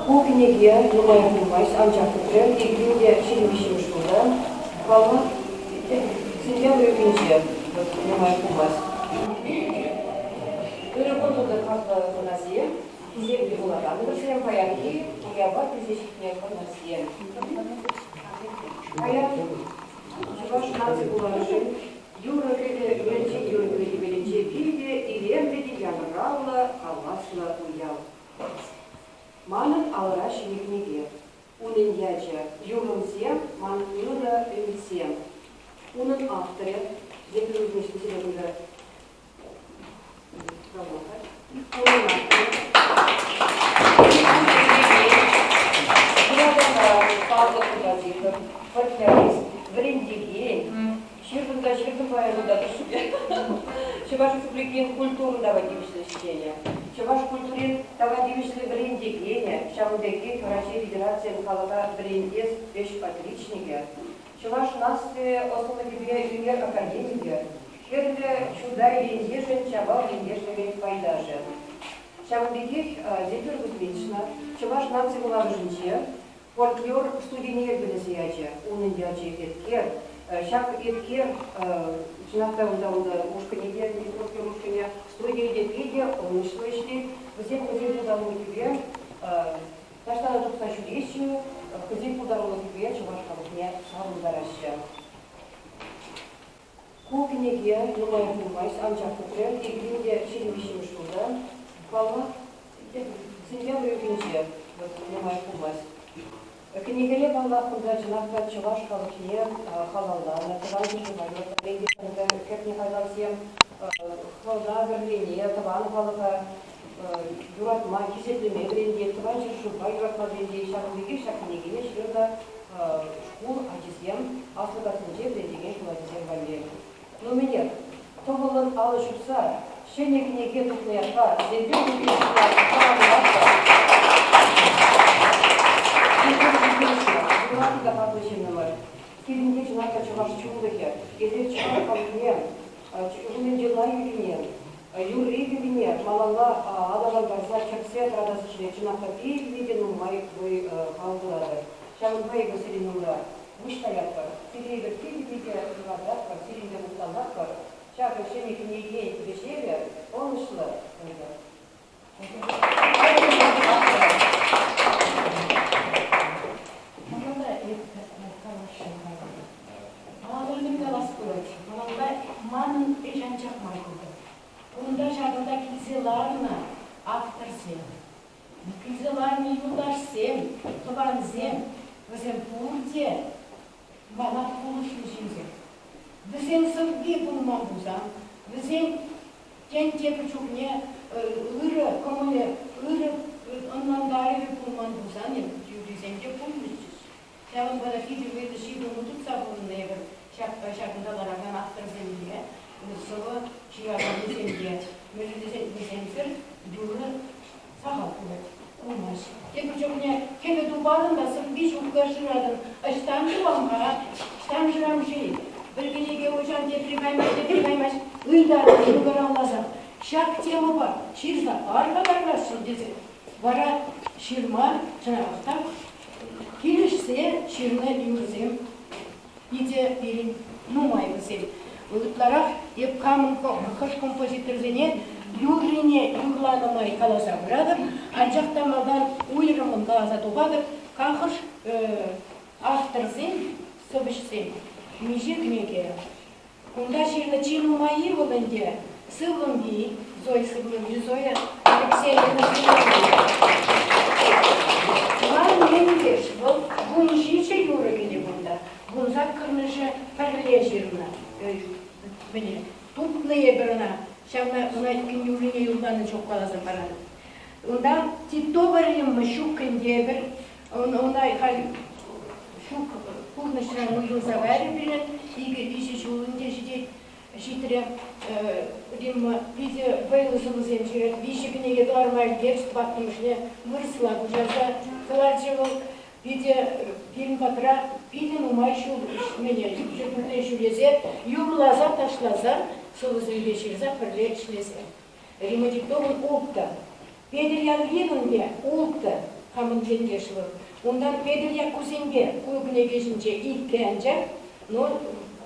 Ку кӗнеке нумаях пулмасть, анчах пӗтрӗ. 2023 ҫулта, паллах, сентябрь уйӑхӗнче нумаях пулмасть. Ырӑ кун тутӑр хаклӑ хӑнасем, хисеплӗ вулаканӑмӑрсем, паянхи уява килсе ҫитнӗ хӑнасем. Паян Чӑваш наци вулавӑшӗн юрӑ-кӗвӗ мерчен юрӑ кӗвӗлӗнче питӗ илемлӗ те янӑравлӑ, хаваслӑ уяв. Манӑн алӑра ҫӗнӗ кӗнеке. Унӑн ячӗ «Юррӑмсем, ман ырӑ ӗмӗтсем». Унӑн авторӗ Дмитрий Владимирович Унӑн авторӗ паллӑ композитор, фольклорист, вӗрентекен, ҫыртӑм та ҫыртӑм паян унта тӑршшӗпе. Чӑваш Республикин культурӑн тава тивӗҫлӗ ӗҫченӗ, чӑваш культурин тава тивӗҫлӗ вӗрентекенӗ, ҫавӑн пекех Раҫҫей Федерацийӗн халӑха вӗрентес ӗҫ отличникӗ, Чӑваш наци ӑслӑлӑхӗпе ӳнер академикӗ, Хӗрлӗ Чутай ентешӗн Чавал ентешлӗхӗн пайташӗ. Ҫавӑн пекех Земфира Кузьминична Чӑваш наци вулавӑшӗнче Фольклор студине йӗркелесе ячӗ. Унӑн ячӗ Эткер. Ҫак Эткер чӑнах та унта унта ушкӑнӗ те, фольклор ушкӑнӗ, студийӗ те питӗ ӑнӑҫлӑ ӗҫлет. Вӗсем хӑйсен пултарулӑхӗпе таҫта та тухса ҫӳреҫҫӗ, хӑйсен пултарулӑхӗпе чӑваш халӑхне савӑнтараҫҫӗ. Ку кӗнеке нумаях пулмасть, анчах пӗтрӗ. 2023 ҫулта, паллах, сентябрь уйӑхӗнче нумаях пулмасть. Кӗнекере, паллах, кунта чӑнах та чӑваш халӑхне халалланӑ, тӑван ҫӗршыва юратнӑ кӗртнӗ хайлавсем, хӑна-вӗрлене, тӑван халӑха юратма, хисеплеме вӗрентет, тӑван ҫӗршыва юратма вӗрентет. Ҫавӑн пекех ҫак кӗнекене ҫырнӑ шкул ачисем, аслӑ классенче вӗрентекен шкул ачисем валли. Ну мӗнех, тӑвӑллӑн алӑ ҫупса ҫӗнӗ кӗнеке тухнӑ ятпа Земпе юратнӑ та хаклӑ ҫыннӑмӑр. Сирӗнте чӑнах та чӑваш чунлӑхӗ, эсир чӑваш халӑхне, унӑн йӑла-йӗркине, юрри-кӗввине малалла аталантарса чӗртсе тӑратас ӗҫре чӑнах та питӗ нумай вӑй-хал хуратӑр. Ҫавӑнпа эпир сирӗн умра пуҫ таятпӑр, сире эпир питӗ-питӗ юрататпӑр, сирӗнпе мухтанатпӑр. Ҫакӑ ҫӗнӗ кӗнекен вӗҫевӗ ӑнӑҫлӑ пултӑр. Малалла эп каласшӑн-ха. Малалла мӗн калас пулать? Малалла манӑн ӗҫ анчах мар пултӑр. Кунта ҫакӑнта килсе ларнӑ авторсем, килсе ларнӑ юлташсем, тӑвансем, вӗсем пурте мана пулӑшнӑ ҫынсем. Вӗсем сӑвви пулман пулсан, вӗсен тен тепӗр чухне ырӑ кӑмӑлӗ, ырӑ ӑнлантарӑвӗ пулман пулсан юррисем те пулмӗччӗҫ. Ҫавӑнпа та питӗ вӑйлӑ ҫыхӑну тытса пурӑннӑ эпир ҫак ҫакӑнта ларакан авторсемпе, сӑвӑ ҫыраканнисемпе. Мӗншӗн тесен вӗсемсӗр юрӑ сахал пулать, пулмасть. Тепӗр чухне кӗвӗ тупатӑн та сӑвви ҫукка шыратӑн. Ӑҫтан тупам-ха? Ӑҫтан шырам-ши? Пӗр кӗнеке уҫан, тепри каймасть, тепри каймасть. Ыйтатӑн шӑнкӑравласа. Ҫак темӑпа ҫырса пар-ха тархасшӑн тесе. Вара ҫырма чӑнахах та килӗшсе ҫырнӑ юрӑсем питӗ пирӗн нумай вӗсем. Ытларах эп хамӑн хӑш композиторсене юррине юрланӑ май каласа пыратӑп, анчах та малтан уйрӑммӑн каласа тухатӑп, хӑш авторсен, сӑвӑҫсен миҫе кӗнеке. Кунта ҫырнӑ чи нумаййи вӑл ӗнтӗ Сывлӑмпи, Зоя Сывлӑмпи, Зоя Алексеевна Сывлӑмпи. Ман ентеш вӑл 17 юрӑ кӗнӗ кунта. 18-мӗшӗ пӗрле ҫырнӑ. Мӗне тупнӑ эпир ӑна. Ҫавна ӑна кин юррине юрланӑ чух каласа паратӑп. Унта Титова Римма ҫук ӗнтӗ эпир. Ӑна халь ҫук пурнӑҫран уйрӑлса кайрӗ пирӗн. Икӗ-виҫӗ ҫул ӗнтӗ ҫитет. Ҫитрӗ Римма питӗ вӑйлӑ сӑвӑсем ҫырать. Виҫӗ кӗнеке кӑларма ӗлкӗрчӗ, тӑваттӑмӗшне вырӑсла куҫарса кӑларчӗ вӑл. Питӗ пирӗн патра питӗ нумай ҫул ӗҫмене пӗрле ҫӳресе, юрласа, ташласа, сӑвӑсемпе ҫырса пӗрле ӗҫлесе. Римма Титовӑн улттӑ. Петӗр Янвинӑн те улттӑ. Хамӑн ентеш вӑл. Унтан Петӗр Яккусемпе ку кӗнеке ҫинче иккӗ анчах, но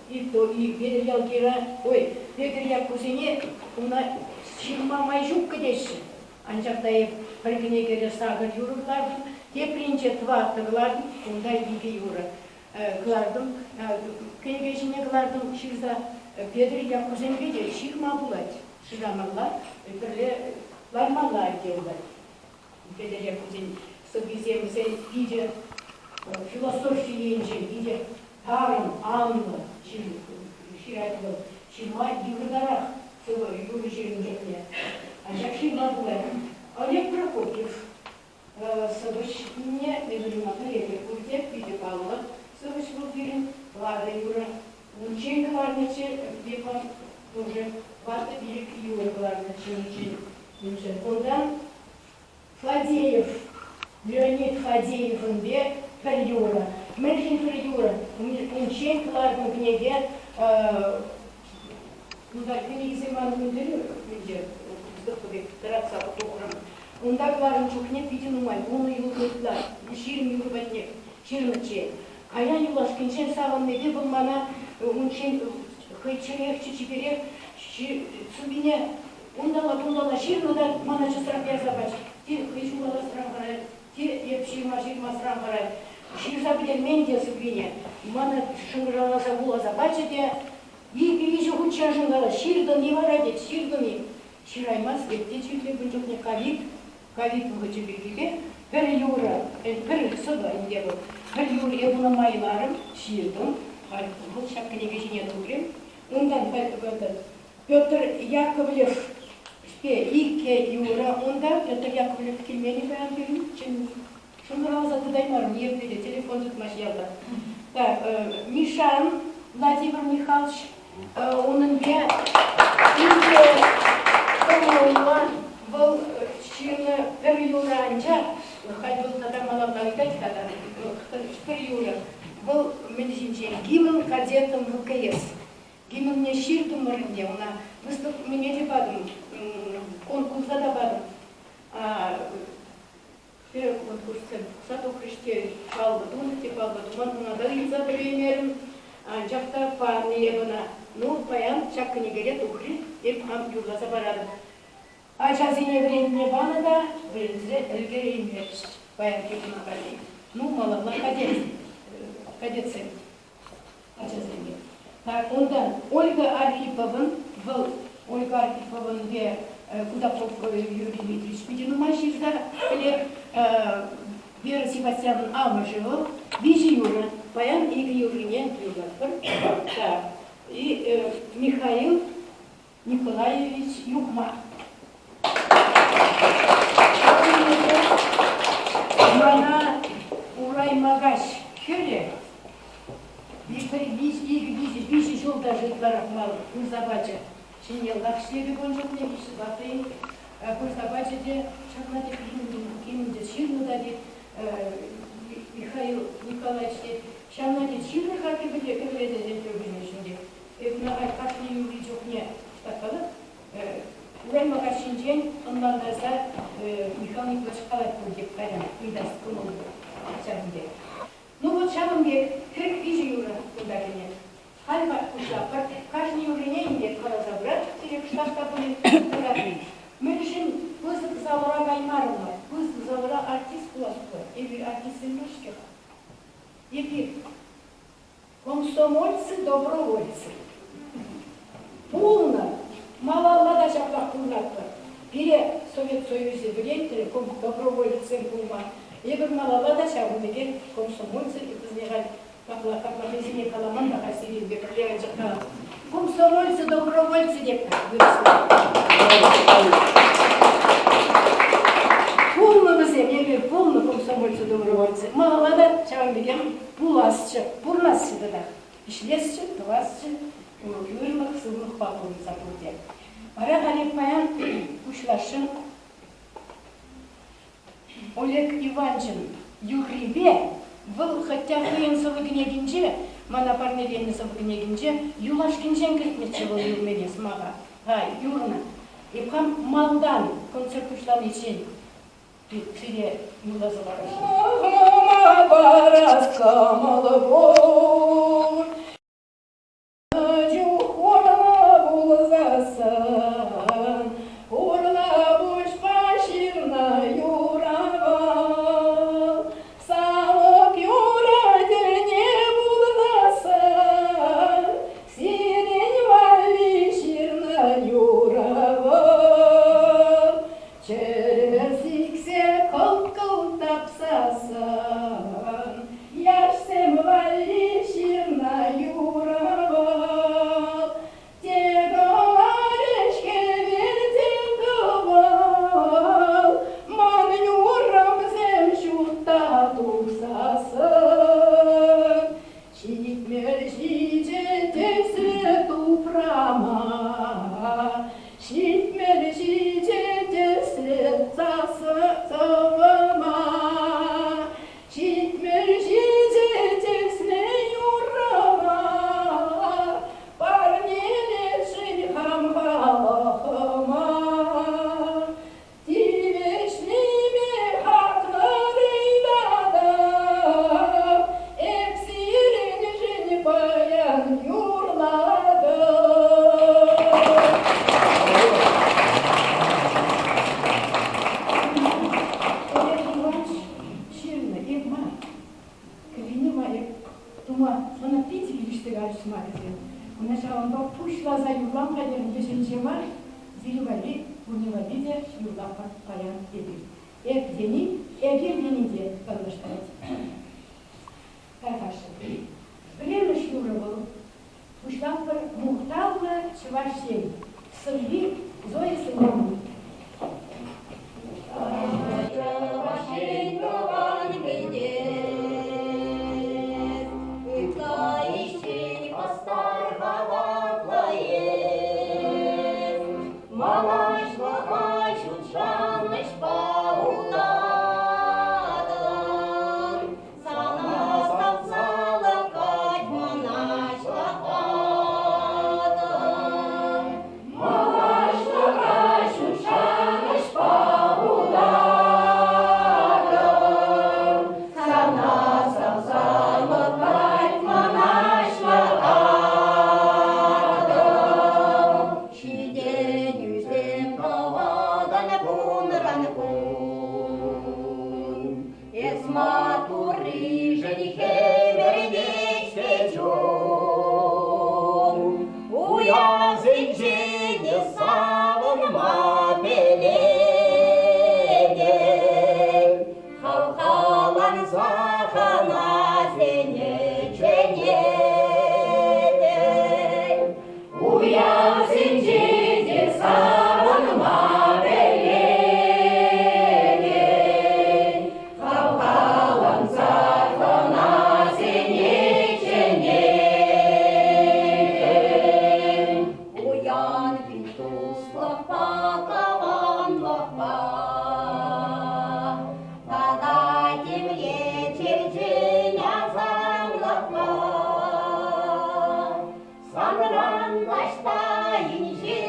Петӗр Ялкира, ой, Петӗр Яккусене уна ҫырма май ҫук кӗтеҫҫӗ. Анчах та эп пӗр кӗнекере сакӑр юрӑ кӑлартӑм, тепринче тӑваттӑ кӑлартӑм, кунта икӗ юрӑ кӑлартӑм. Кӗнеке ҫине кӑлартӑм ҫырса. Петӗр Яккусемпе те ҫырма пулать, шырамалла, пӗрле лармалла ӗнтӗ унта. Петӗр Яккусен сӑввисем вӗсен питӗ философи енчен питӗ тарӑн, анлӑ ҫырать вӑл. Ҫырма йывӑртарах сӑвӑ юрӑ ҫырнӑ чухне. Анчах ҫырма пулать. Олег Прокопьев сӑвӑҫне эпир пӗлетпӗр пурте, питӗ паллӑ сӑвӑҫ вӑл пирӗн, ватӑ юрӑ. Унччен кӑларнӑччӗ, Бекон уже ватӑ пилӗк юрӑ кӑларнӑччӗ унччен. Унтан Фадеев, Леонид Фадеевӑн пек пӗр юрӑ. Мӗншӗн пӗр юрӑ? Унччен кӑларнӑ кӗнеке унта кӗнекесем ман мӗнле ӗнтӗ пек тӑратса тухрӑм. Унта кӑларнӑ чухне питӗ нумай, вунӑ юрӑ ытла, 20 юрӑ патне ҫырнӑччӗ. Кая юлашкинчен савӑннипе вӑл мана унччен хӑй чӗрехчӗ чиперех сӑввине унталла-кунталла ҫырнӑ та мана часрах ярса пачӗ. Те хӑй ҫухаласран хӑрать, те эп ҫырма-ҫырмасран хӑрать. Ҫырса пӗтермен те сӑввине. Мана шӑнкӑравласа вуласа пачӗ те икӗ-виҫӗ хутчен шӑнкӑрав ҫыртӑн-и вара тет, ҫыртӑн-и? Ҫыраймасть эп те чирлӗ ун чухне ковид, ковид вӑхӑчӗ пиркипе пӗр юрӑ, пӗр сӑвӑ ӗнтӗ вӑл. Пӗр юрӑ эп ӑна майларӑм, ҫыртӑм. Халь вӑл ҫак кӗнеке ҫине тухрӗ. Унтан Петр Яковлев иккӗ юрӑ унта. Петр Яковлев килмен-и паян пирӗн? Шӑнкӑравласа тытаймарӑм, ниепле те телефон тытмасть ялта. Так, Мишан Владимир Михайлович унӑнпе икӗ кӑмӑллӑ вӑл ҫырнӑ пӗр юрӑ анчах, халь вӑл тата малалла ыйтать-ха та, пӗр юрӑ. Вӑл мӗн ҫинчен? Гимн кадетам ВКС. Гимнне ҫыртӑмӑр ӗнтӗ, ӑна выставкине те патӑм, конкурса та патӑм. Конкурссем пӑхса тухрӗҫ те, паллӑ тунӑ те, паллӑ туман, ӑна та ыйтса пӗлеймерӗм. Анчах та панӑ эп ӑна. Ну, паян ҫак кӗнекере тухрӗ, эп хам юрласа паратӑп. Ачасене вӗрентме панӑ та вӗренсе ӗлкӗреймерӗҫ паянхи куна валли. Ну, малалла кадет, кадетсем. ачасене. Так, унтан Ольга Архиповӑн, вӑл Ольга Архиповӑн те Кудаков Юрий Дмитриевич питӗ нумай ҫырса пӗлет. Вера Севастьяновӑн амӑшӗ вӑл. Виҫӗ юрӑ. Паян икӗ юррине юрлатпӑр. Так. И Михаил Николаевич Юхма. Мана Ураймакаҫ хӗрӗ пӗр икӗ виҫӗ ҫул даже ытларах мар пырса пачӗ. Ҫӗньялтах ӗҫлетӗп ун чухне, виҫӗ тӑваттӑ пырса пачӗ те ҫакна тет кимӗнте ҫырнӑ та тет Михаил Николаевич тет. Ҫавна тет ҫырнӑ-ха кӗвӗле кӗвӗле тет тет. Эп ӑна кашни юрри чухне калап, урай каҫҫинчен ӑнлантарса Михаил Николаевич калать пуль теп кайран ыйтас кӑмӑл ҫавӑн пек. Ну вот ҫавӑн пек 43 юрӑ кунта кӗнӗ. Халь пуҫлатпӑр. Кашни юррине ӗнтӗ каласа пырать, сире кӑштах та пулин пырать. Мӗншӗн пысӑк залра каймарӑмӑр? Пысӑк залра артист пулас пулать. Эпир артистсем мар-ҫке-ха. Эпир Комсомольцы добровольцы. Пулнӑ, малалла та ҫаплах пурӑнатпӑр. Пире Совет Союзӗ вӗрентрӗ доброволецсем пулма. Эпир малалла та ҫавӑн пекех комсомольцы, вӗсене халь капла капла хӑйсене каламан та халь сирӗнпе пӗрле анчах та комсомольцы добровольцы тетпӗр вырӑсла. Пулнӑ вӗсем, эпир пулнӑ комсомольцы добровольцы. Малалла та ҫавӑн пекех Пуласчӗ, пурӑнасчӗ тата. Ӗҫлесчӗ, тӑвасчӗ, ырлӑх, сывлӑхпа пурӑнса пурте. Вара халӗ паян пуҫласшӑн Олег Иванчӑн юррипе вӑл хотя хӑйӗн сӑвӑ кӗнекинче, мана парнеленӗ сӑвӑ кӗнекинче юлашкинчен кӗртнӗччӗ вӑл юррине сӑмаха. Ха, юрнӑ. Эп хам малтан концерт пуҫланиччен. Сире юрласа параҫҫӗ. Парас кӑмӑл пур. Чух пулсассӑн, урла пуҫпа ҫырнӑ юравал. Савӑк юра тӗлне пулсассӑн, сирӗн валли ҫырнӑ юравал. Чӗре сиксе кӑлт-кӑлт тапсассӑн, яшсем валли ҫырнӑ юрӑ вӑл. Те каларӗҫ хӗвел, те тӑвӑл, ман юррӑмсем ҫутта тухсассӑн. 77 тӗслӗ тупрама, 77 тӗслӗ сӑвӑма, 77 тӗслӗ юррӑма парнелесшӗн хам халӑхӑма. Тивӗҫлиме хаклӑ ыйтатӑп, эп сирӗншӗн паян юрлатӑп. Олег Иванович ҫырнӑ эп мар. Кӗввине мар эп тума мана питӗ килӗшсе кайрӗҫ сӑмахӗсем. Ӑна ҫавӑнпа пуҫласа юрлам хатӗрӗн вӗҫӗнче мар, сире валли, пурне валли те юрлатпӑр паян эпир. Эп тени, эпир тени те танлаштарать. Тархасшӑн. Пӗрремӗш юрӑ вӑл пуҫлатпӑр мухтавлӑ Чӑваш Ен сӑвви Зоя Семеновна. Чӑваш Ен тӑван кӗтес, ытла ӗҫчен хастар хаваплӑ эс. Малашлӑха ҫут шанӑҫпа утатӑн, сана савса лӑпкать мӑнаҫлататӑн. Малашлӑха ҫут шанӑҫпа утатӑн, сана савса лӑпкать мӑнаҫлататӑн. Ҫитӗнӳсем тӑватӑн кунран кун. Эс маттурришӗн хӗпӗртет-ҫке чун. Уявсенчен эс савӑнма пӗлетӗн. Хавхаланса хӑнасене чӗнетӗн. Уявсенче те савӑнма пӗлетӗн. Хавхаланса хӑнасене чӗнетӗн. Пуян пит туслӑхпа, тӑванлӑхпа тата темле черчен асамлӑхпа. Санран таҫта инҫе.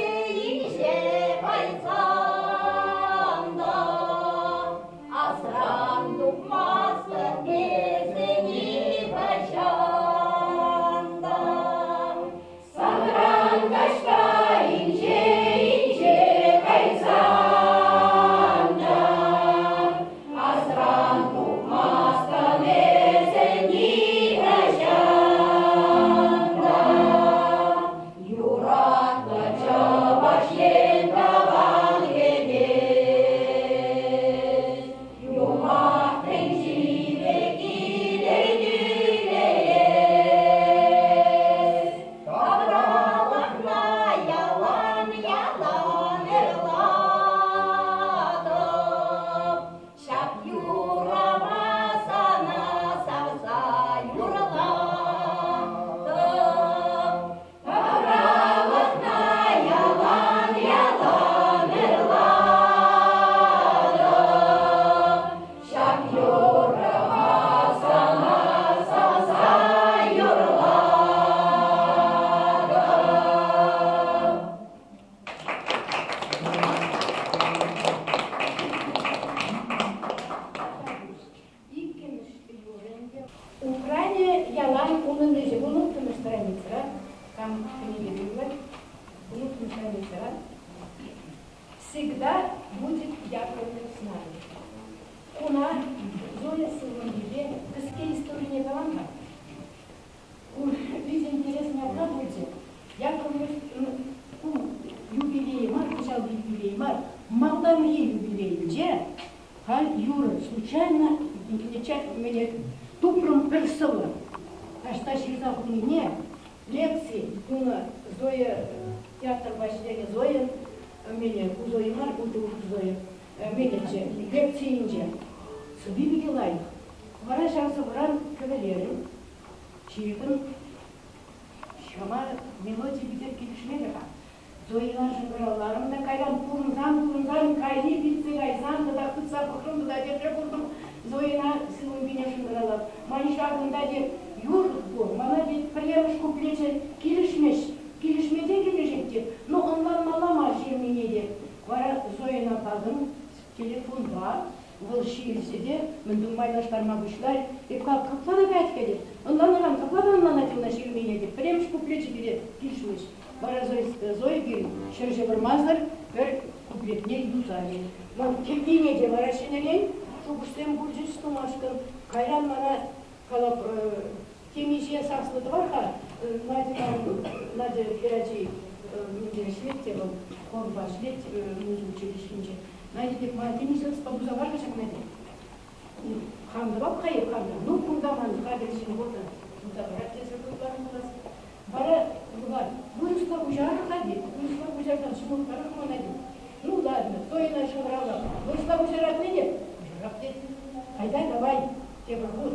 страницӑра Всегда будет Яковлев с нами. Куна Зоя Сывлӑхӗпе кӗске историне калам-ха. Ку питӗ интересный апла пулчӗ. Яковлев ку юбилей мар, кӑҫалхи юбилей мар, малтанхи юбилейӗнче халь юрӑ случайно мене тупрӑм пӗр сӑвӑ. Таҫта ҫырса хунине лекци тунӑ Зоя театрпа ӗҫленӗ Зоя мене ку Зоя мар, ку Зоя менеччӗ лекцийӗнче. Сӑвви питӗ лайӑх. Вара ҫав сӑвӑран кӗвӗлерӗм. Ҫыртӑм. Ҫӑма мелоди питех килӗшмерӗ-ха. Зойӑна шӑнкӑравларӑм та кайран пурӑнсан-пурӑнсан кайри вилсе кайсан тата хытса пӑхрӑм тата тепре куртӑм Зойӑна сывлӑмпине шӑнкӑравлап. Ман ҫакӑнта тет юр пур, мана тет пӗрремӗш куплечӗ килӗшмест. Килӗшме те килӗшет тет, но ӑнланмалла мар ҫырнине те. Вара Зойӑна патӑм телефонпа. Вӑл ҫилчӗ те мӗн тума майлаштарма пуҫлать. Эп капла та каять-ха тет. Ӑнланакан капла та ӑнланать ӑна ҫырнине тет. Пӗрремӗш куплечӗ пире килӗшмест. Вара Зоя пирӗн ҫӗр ҫывӑрмасӑр пӗр куплетне юсарӗ. Ман кӗввине те вара ҫӗнӗрен шухӑшсем пулчӗҫ тумашкӑн. Кайран мана калап темиҫе саслӑ тӑвар-ха Надя, Надя хӗрачи мӗнле ӗҫлет те вӑл хорпа ӗҫлет музыка училищинче. Надя тет, мана темиҫе ӑспа туса пар-ха ҫакна тет. Хам тӑвап-ха эп хам та. Ну, кунта ман хатӗр ҫын пур та туса парать тесе шутларӑм пулас. Вара вырӑсла куҫарӑр-ха тет. Вырӑсла куҫарсан ҫӑмӑлтарах мана тет. Ну, ладно, Зойӑна шӑнкӑравлап. Вырӑсла куҫаратни те куҫарап тет. Айта, давай, тепӗр хут.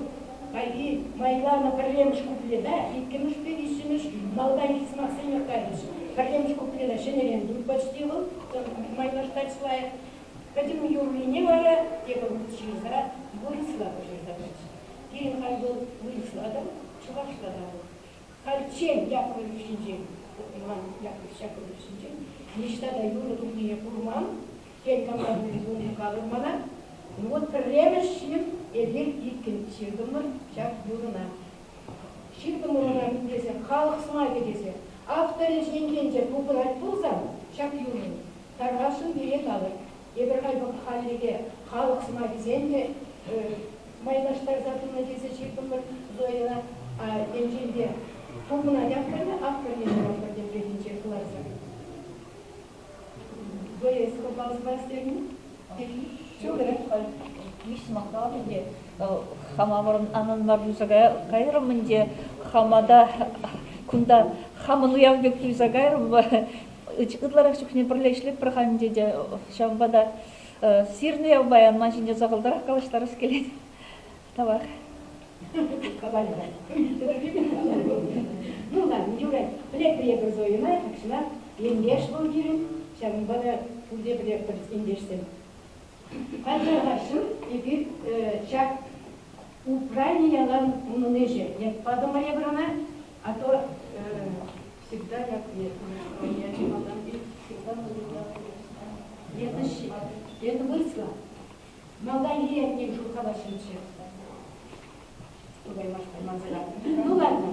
Хайхи майланӑ пӗрремӗш куплета иккӗмӗшпе виҫҫӗмӗш малтанхи сӑмахсемех кайрӗҫ. Пӗрремӗш куплета ҫӗнӗрен тут почти вӑл, майлаштарч лайӑх. Пӗтӗм юррине вара тепӗр хут ҫырса вырӑсла куҫарса пачӗ. Пирӗн халь вӑл вырӑсла та, чӑвашла та вӑл. Хальччен Яковлев ҫинчен, Иван Яковлевич Яковлев ҫинчен ниҫта та юрӑ тухнине курман. Тен, камра пулнӑ калӑр мана. Ну вот пӗрремӗш ҫын эпир иккӗн ҫыртӑмӑр ҫак юрӑна. Ҫыртӑмӑр ӑна тесе, халӑх сӑмахӗ тесе. Авторӗ ҫинчен те тупӑнать пулсан ҫак юрӑн, тархасшӑн пире калӑр. Эпир халь хальлӗхе халӑх сӑмахӗсем те майлаштарса тунӑ тесе ҫыртӑмӑр Зойӑна. Енчен те тупӑнать авторне, авторне ҫыратпӑр тепрехинче кӑларса. Зоя, эс хӑпалас терӗн? Виҫ сӑмахпа ӗнтӗ хама вӑрӑм анан мар туйса кайрӑм ӗнтӗ, хама та кунта хамӑн уяв пек туйса кайрӑм. Ытларах чухне пӗрле ӗҫлетпӗр-ха ӗнтӗ те, ҫавӑнпа та сирӗн уяв паян ман ҫинчен сахалтарах калаҫтарас килет. Тавах. Ну ладно, юрать. Пӗлетпӗр эпир Зойӑна, тахҫанах ентеш вӑл пирӗн, ҫавӑнпа та пурте пӗлетпӗр ентешсем. Каҫарасшӑн эпир ҫак упрайнӑ ялан унӑн ӗҫӗ. Ят патӑмӑр эпир ӑна, а то всегда як это вырӑсла. Малтанхи ятне шутласшӑнччӗ. Ну ладно.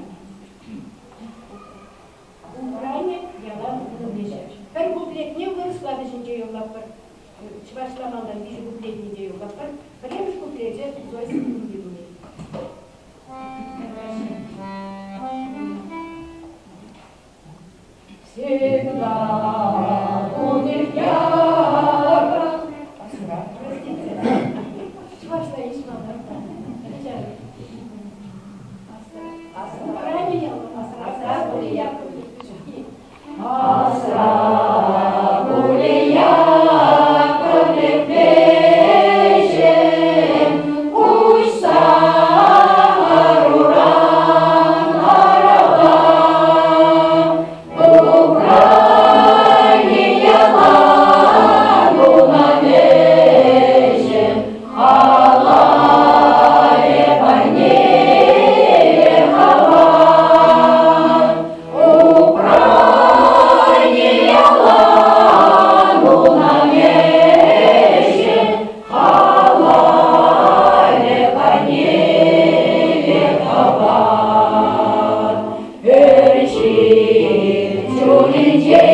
Упранӗ ялан унӑн ӗҫӗ. Пӗр куплетне вырӑсла вӗҫӗнче юрлатпӑр. Чӑвашла малтан виҫӗ куплетне те юрлатпӑр. Пӗрремӗш куплечӗ Зоя Симоновна туни. Всегда будет ярко. Простите. Чӑвашла ишмалла. Асра пулӗ Яковлев. Асра пулӗ Яковлев вӗҫӗм уҫса уран арапа. Украине ялан унӑн ӗҫӗ, халалӗ парнелӗ хавал. Украине ялан унӑн ӗҫӗ, халалӗ парнелӗ хавал. Пӗр ҫын чунӗнче.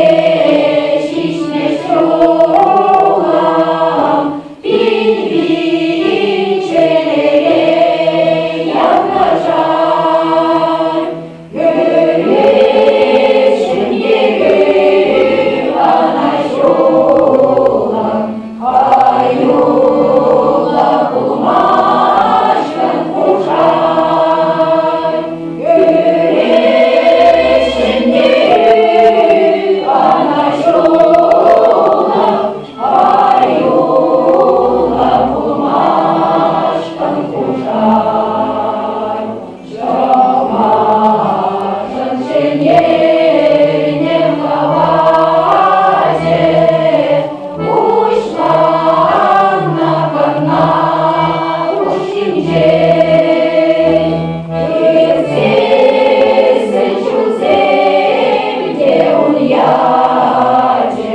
ячӗ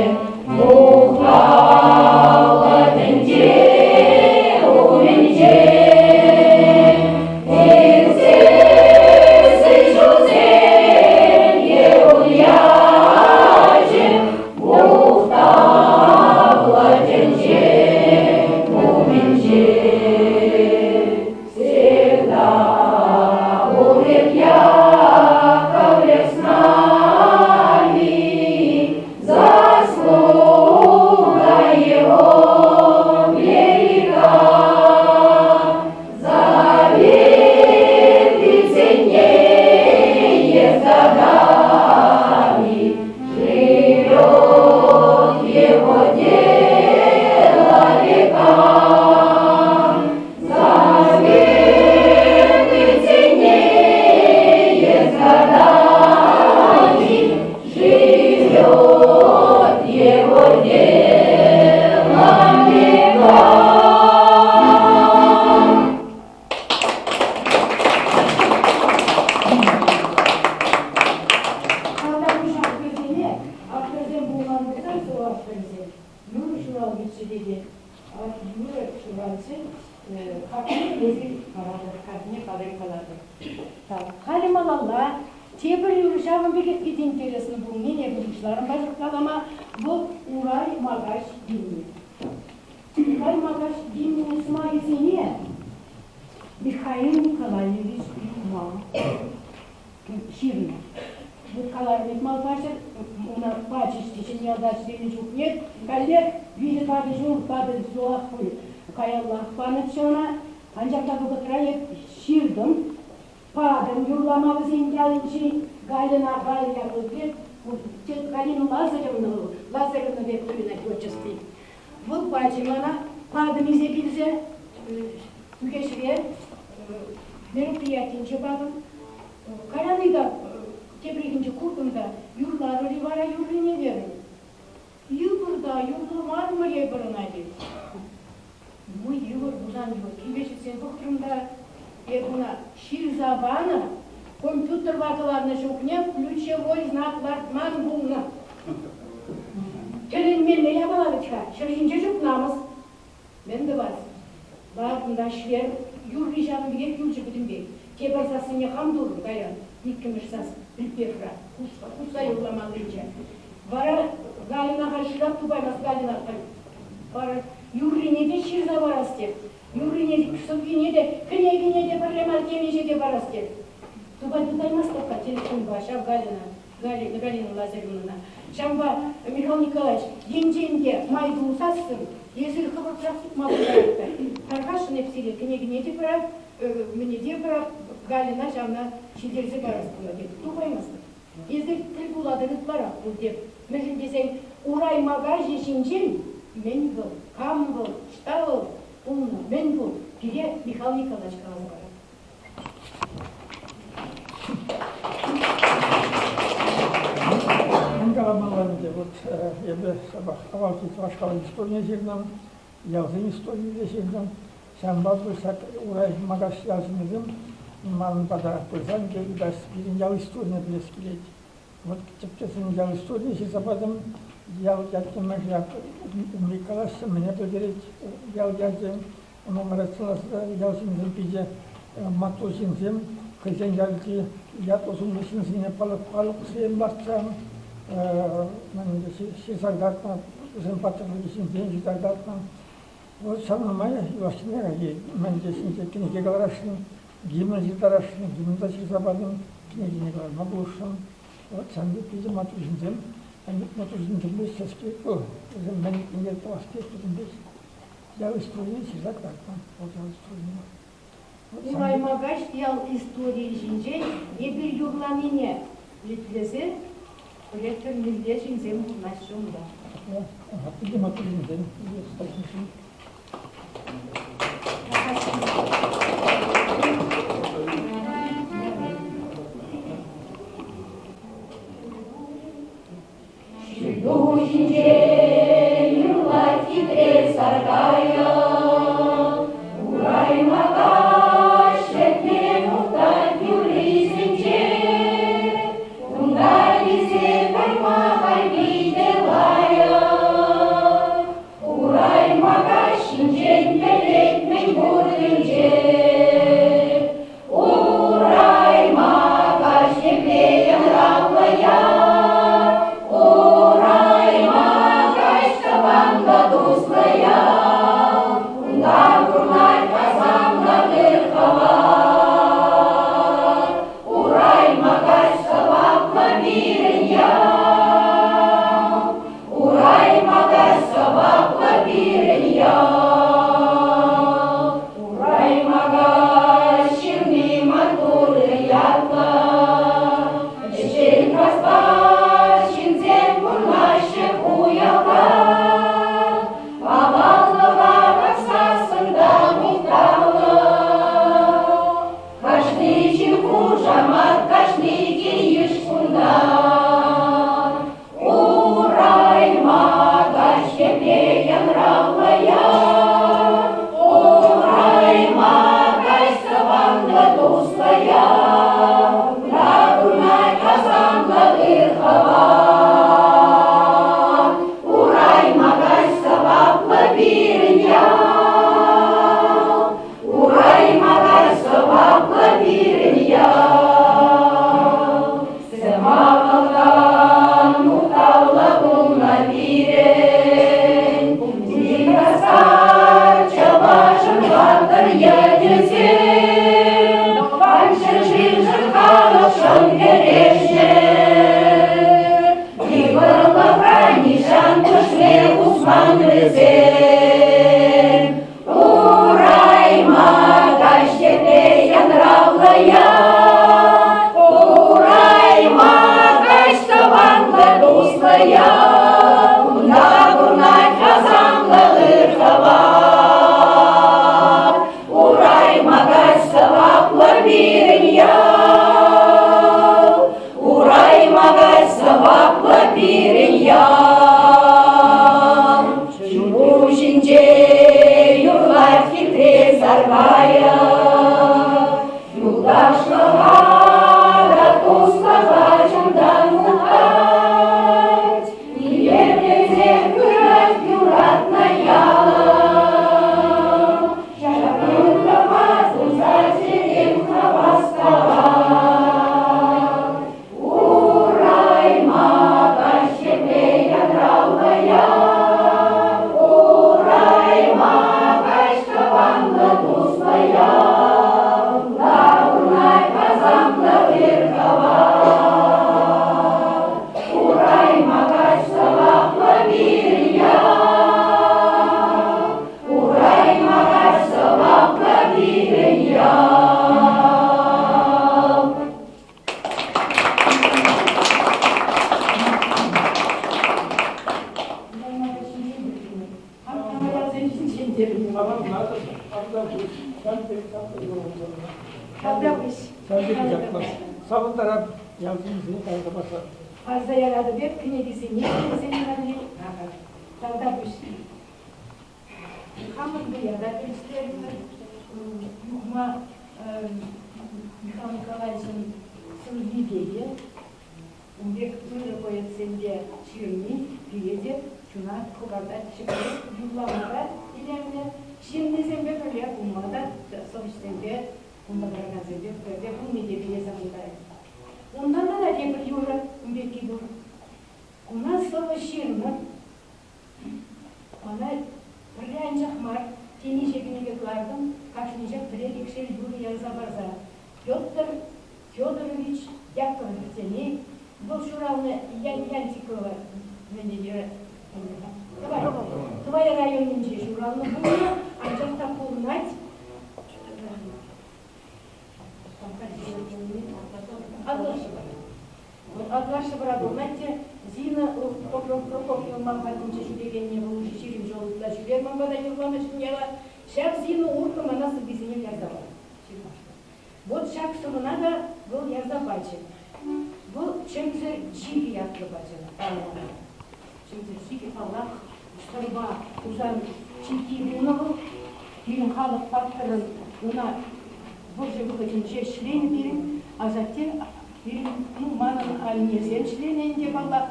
мухтавлӑ тӗнче умӗнче. Иртсессӗн ҫулсем те ун ячӗ мухтавлӑ тӗнче умӗнче. Всегда будет Яковлев с нами, заслуга его велика. Заветы ценнее с годами, живет его дело века. Заветы ценнее с годами, живет его дело века. Тавтапуҫ авторсене, авторсем пулман пулсан сӑвӑ авторӗсем юрӑ ҫуралнӑччӗ тете. Юрӑ ҫуралчӗ, хакне эсир паратӑр, хакне халӗ калатӑр. Так, халӗ малалла тепӗр юрӑ ҫавӑн пекех питӗ интереслӗ пулнине эпӗ пуҫларӑм паҫӑр калама. Вӑл Урай Макаҫ гимнӗ. Урай Макаҫ гимнӗн сӑмахӗсене Михаил Николаевич Юхма ҫырнӑ. Вот каларӑм Юхма паҫӑр, ӑна пачӗҫ те Ҫӗньялта ӗҫленӗ чухне каллех виҫӗ-тӑватӑ ҫул тӑватӑ ҫулах пуль каяллах панӑччӗ ӑна. Анчах та вӑхӑтра эп ҫыртӑм, патӑм юрлама вӗсен ялӗнчи Гальӑна, Галя ятлӑ пек, Галина Лазаревна, Лазаревна пек туйӑнать отчестви. Вӑл пачӗ мана, патӑм илсе килсе, Кӳкеҫре мероприятинче патӑм. Кайран ыйтап, тепрехинче куртӑм та, юрларӑр-и вара юррине терӗм. Йывӑр та юрламарӑмӑр эпир ӑна тет. Ну, йывӑр пулсан йывӑр. Киле ҫитсен пӑхрӑм та, эп ӑна ҫырса панӑ, компьютерпа кӑларнӑ чухне ключевой знак лартман пулнӑ. Тӗлӗнмелле япала вӗт-ха, ҫӗр ҫинче ҫук намӑс. Мӗн тӑвас? Лартӑм та ӗҫлер, юрри ҫавӑн пекех юлчӗ пӗтӗмпех. Тепӗр сассине хам турӑм кайран, иккӗмӗш сас припевра, хушса юрламаллинче. Вара Гальӑна халь шырап тупаймасть Гальӑна халь. Вара юррине те ҫырса парас тет, юррине, сӑввине те, кӗнекине те пӗрре мар темиҫе те парас тет. Тупай тытаймастӑп-ха телефонпа ҫав Гальӑна. Галина Лазаревнӑна. Ҫавӑнпа, Михаил Николаевич, енчен те май пулсассӑн, эсир хӑвӑртрах тупма пултаратӑр. Тархасшӑн эп сире кӗнекене те пӑрах, мӗне те пӑрах, Гальӑна ҫавна ҫитерсе парас пулать. Тухаймастӑп. Эсир тӗл пулатӑр ытларах пуль теп. Мӗншӗн тесен урай макаҫи ҫинчен мӗн вӑл, кам вӑл, ӑҫта вӑл пулнӑ, мӗн пур, пире Михаил Николаевич каласа парать. Мӗн каламалла ӗнтӗ, вот эпӗ ҫапах авалхи чӑваш халӑх историне ҫырнӑ, ялсен историне те ҫырнӑ. Ҫавӑнпа ҫак Урай Макаҫ ял ҫыннисем манӑн пата пырсан ӗнтӗ ыйтаҫ, пирӗн ял историне пӗлес килет. Вот тӗпчесен ял историне ҫырса патӑм, ял ятне мӗншӗн умри калаҫҫӗ, мӗне пӗлтерет ял ячӗ. Ӑна вара ял ҫыннисем питӗ маттур ҫынсем, хӑйсен ялти ятлӑ-сумлӑ ҫынсене палӑксем лартса ҫырса кӑтартнӑ, вӗсен паттӑрлӑхӗ ҫинчен ҫырса кӑтартнӑ. Вот ҫавна май юлашкине мӗн тесен кӗнеке кӑларасшӑн, гимн ҫыртарасшӑн, гимн та ҫырса патӑм, кӗнекене кӑларма пулӑшрӑм. Вот ҫавӑн пек питӗ маттур ҫынсем, маттур ҫынсемпе ӗҫлес килет вӑл. Вӗсем мӗн тӑвас тет, пӗтӗмпех Ял историне ҫырса кӑтартнӑ вӑл ял историне. Урай Макаҫ ял историйӗ ҫинчен эпир юрланине итлесе пӗлетпӗр мӗнле ҫынсем пурӑнаҫҫӗ унта. Питӗ маттур ҫынсем. Ҫӳлту ҫинче юрлать хитре саркайӑк, Урай Макаҫ ятне мухтать юррисенче. Унта килсе кайма халь ял, унта пурнать асамлӑ ыр хӑват. Урай Макаҫ сӑваплӑ пирӗн ял, Урай Макаҫ сӑваплӑ пирӗн ял. Ҫул ҫинче юрлать хитре саркайӑк, Юлташлӑха та туслӑха чунтан мухтать. Илемлесе пырать юратнӑ ялӑм. Ҫак ырлӑха туса чӗрем хавас тӑвать. Урай Макаҫ епле янравлӑ ял, Урай Макаҫ тӑванлӑ туслӑ ял. Ларунать асамлӑ ыр хӑват. Урай Макаҫ сӑваплӑ пирӗн ял. Урай Макаҫ сӑваплӑ пирӗн ял. Савӑнтарап ялсенче кайса парса. Парса яратӑп эп кӗнекесене вӗсене валли. Тавтапуҫ. Хамӑр вӑя та тивӗҫтернӗ. Юхма Михаил Николаевичӑн сӑввипе те, ун пек ырӑ поэтсемпе ҫырни пире те чуна хӑпартать, ҫӗклет, юрлама та илемлӗ, ҫыннисемпе пӗрле пулма та, сӑвӑҫсемпе, унта тӑракансемпе пӗрле пулни те пире савӑнтарать. Унтан тата тепӗр юрӑ ун пекки пур. Куна сӑвӑ ҫырнӑ Мана пӗрре анчах мар, темиҫе кӗнеке кӑлартӑм, кашнинчех пӗрер икшер юрӑ ярса парса. Петр Федорович Яковлев тени, вӑл ҫуралнӑ Янтикова Тӑвай, Тӑвай районӗнче ҫуралнӑ пулнӑ, анчах та пурӑнать Атлашевра пурӑнать те Зина Прокофьева ман патӗнче ҫӳрекенни вӑл уже 20 ҫул ытла ҫӳрер ман пата юрланӑ ҫӗньяла. Ҫав Зина урлӑ мана сӑввисене ярса панӑ. Вот ҫак сӑвӑна та вӑл ярса пачӗ. Вӑл Чӗмсӗр чикӗ ятлӑ пачӗ ӑна. Чӗмсӗр чикӗ, паллах, Сӑрпа Хусан чикки пулнӑ вӑл. Пирӗн халӑх паттӑрӑн ӑна вӑрҫӑ вӑхӑтӗнче ӗҫленӗ пирӗн асатте, пирӗн, ну, манӑн аннесем ӗҫленӗ ӗнтӗ, паллах.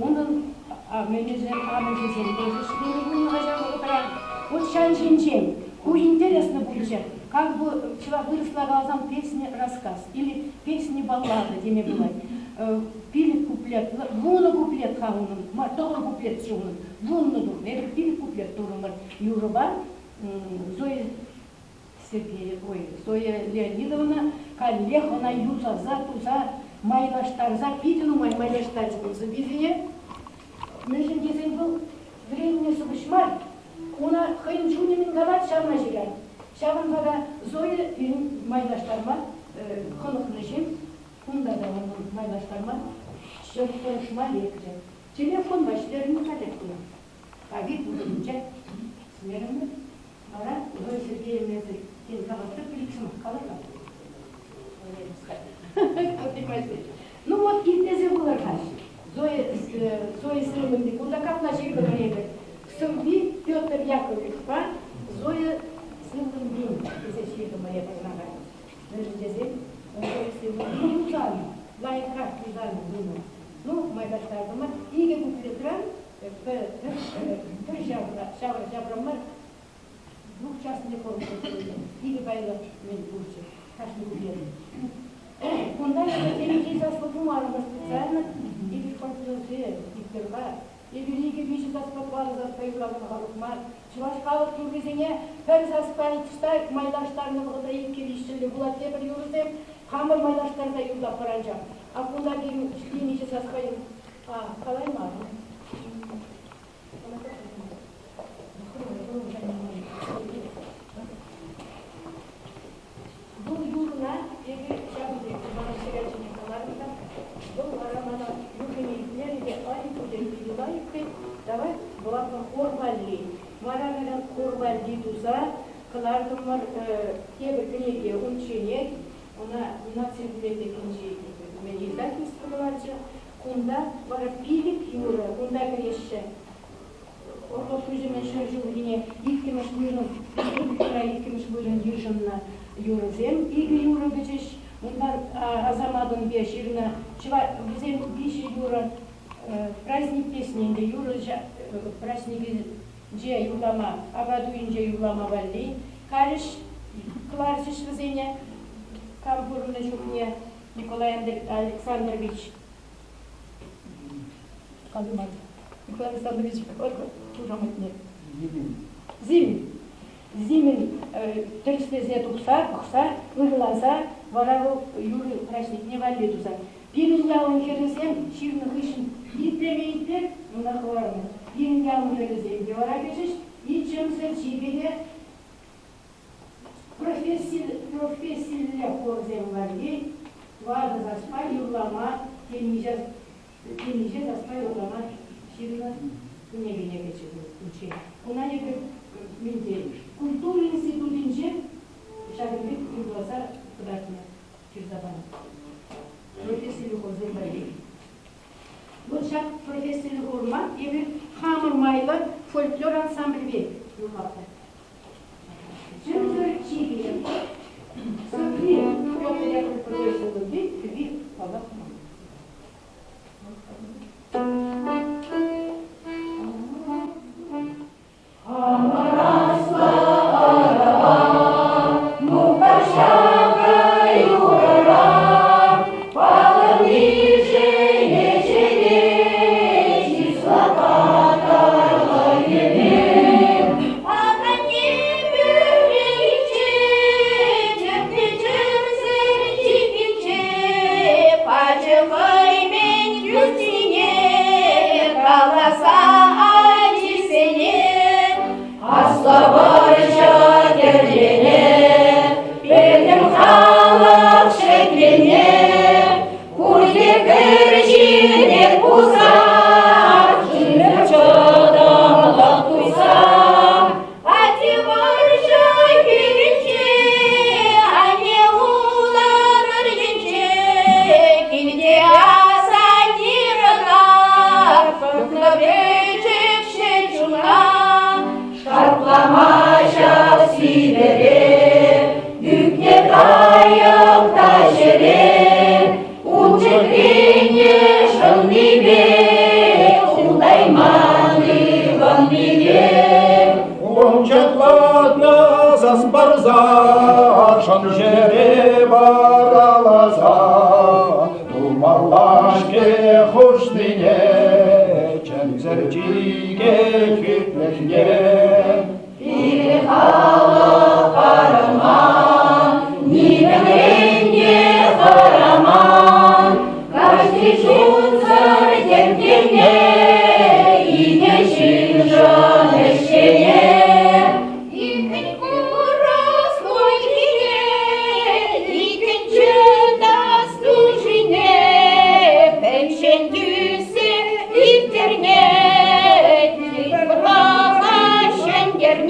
Унӑн мӗнӗсем, амӑшӗсем тоже ӗҫленӗ пулнӑ-ха ҫав вӑхӑтра. Вот ҫав ҫинчен ку интересно пулчӗ. Как бы чӑваш вырӑсла каласан песня рассказ или песни баллада теме пулать. Пилӗк куплет, вунӑ куплет-ха унӑн, тӑхӑр куплетчӗ унӑн, вуннӑ тухнӑ. Эпир пилӗк куплет турӑмӑр юрӑпа. Зоя Сергея, ой, Зоя Леонидовна каллех ӑна юсаса, туса, майлаштарса, питӗ нумай майлаштарчӗ вӑл сӑввисене. Мӗншӗн тесен вӑл вӗреннӗ сӑвӑҫ мар, уна хӑйӗн чунӗ мӗн калать, ҫавна ҫырать. Ҫавӑнпа та Зоя пирӗн майлаштарма хӑнӑхнӑ ҫын, кунта та унӑн майлаштарма тӑрӑшма лекрӗ. Телефонпа ӗҫлерӗм халех куна. Ковид вӑхӑтӗнче ӗҫлерӗмӗр. Вара Зоя Сергеевна тен каласа пилӗк сӑмах калар-ха. Ну вот итлесе вулӑр-ха. Зоя, Зоя Срымовна кунта капла ҫыртӑмӑр эпир. Сӑвви Петр Яковлевпа Зоя Сывлӑмпин тесе ҫыртӑмӑр эпир ӑна. Мӗншӗн тесен Зоя Сывлӑмпин юсанӑ, лайӑхрах юсанӑ пулнӑ. Ну, майлаштартӑмӑр. Икӗ куплетран пӗр, пӗр ҫавра, ҫавра, ҫавра мар, двухчастный икӗ пайлӑ мӗн пулчӗ кашни куплет. Кунта эпӗ темиҫе саслӑ пулмарӑмӑр специально эпир фольклорсем Викторпа эпир икӗ-виҫӗ саспа тӑватӑ саспа юрланӑ халӑх мар. Чӑваш халӑх юррисене пӗр саспа майлаштарнӑ вӑхӑтра иккӗ-виҫҫӗллӗ пулать тепӗр юрӑсем хамӑр майлаштарса юрлатпӑр анчах. А кунта пирӗн темиҫе саспа калаймарӑм. Вӑл юрӑна эпир ҫакӑн пек мана ҫӗре чӗнсе кӑларнӑ та, вӑл вара мана юррине итлерӗ те ай пулӗ. тет, давай вулатпӑр хор валли. Вара кайран хор валли туса кӑлартӑмӑр тепӗр кӗнеке унчченех. Ӑна наци библиотекинчи издательство кӑларчӗ. Кунта вара пилӗк юрӑ кунта кӗреҫҫӗ. Орлов ӳсӗмӗн ҫӗршыврине иккӗмӗш вырӑн, республикӑра иккӗмӗш вырӑн йышӑннӑ юрӑсем икӗ юрӑ кӗчӗҫ. Унтан Асаматӑнпе ҫырнӑ вӗсем виҫӗ юрӑ праздник песни ӗнтӗ юрӑ праздникӗнче юрлама, Акатуйӗнче юрлама валли калӗҫ, кӑларчӗҫ вӗсене. Кам пурӑннӑ чухне Николай Александрович Калиман. Николай Александрович хушаматне. Зимин. Зимин. Зимин тӗрӗслесе тухса, пӑхса, ырласа вара вӑл юрӑ праҫникне валли туса. Пирӗн ялӑн хӗрӗсем ҫырнӑ хыҫҫӑн итлеме итлет, ӑна хӑварнӑ. Пирӗн ялӑн хӗрӗсем те вара кӗчӗҫ, иччӗмсӗр чипене Профессилле хорсем валли тӑватӑ саспа юрлама темиҫе темиҫе саспа юрлама ҫырнӑ кӗнекене кӗчӗ унччен. Куна эпир мӗнте культура институтӗнче ҫакӑн пек юрласа кӑтартнӑ, ҫырса панӑ. Профессиллӗ хорсем валли. Вот ҫак профессиллӗ хорма эпир хамӑр майлӑ фольклор ансамблӗпе юрлатпӑр. Чӗмсӗр чипер. Сӑрри Петр Яковлевич ывӑлти кӗпи паллах мар. Хамӑр аслӑ ӑрӑва мухтав ҫакӑ юрӑра палӑрнишӗн ӗҫӗпе чыслӑ паттӑрлӑхӗпе. Асанне пӳрнинче, чӗппи чӗмсӗр чиккинче, пачӗ хӑймен хӳттине, каласа ачисене. Аслӑ вӑрҫӑ кӗрлене, пӗтӗм халӑх ҫӗклене, пурте пӗр ҫине пуса, тимӗр чӑтӑмлӑх туйса. Атте вӑрҫӑ хирӗнче, анне уланӑр енче, килте асанне ӑна пӑхнӑ пӗчӗкҫӗ чуна. Шартлама ҫав сивӗре ӳкнӗ кайӑк та ҫӗре ун чӗтрене шӑннипе утайман ывӑннипе. Ун чӑтлатнӑ сас парса, шӑн ҫӗре вараласа, тумалла-ҫке хушнине, чӗмсӗр чике хӳтлӗхне. Пирӗн халӑх парӑнман, нимӗнрен те хӑраман. Кашни чунсӑр йӗркене икӗ ҫыншӑн ӗҫчене. Икӗн курас хуйхине, икӗнче тас нушине, пӗччен тӳссе ирттерме, йывӑрлӑха ҫӗнтерме.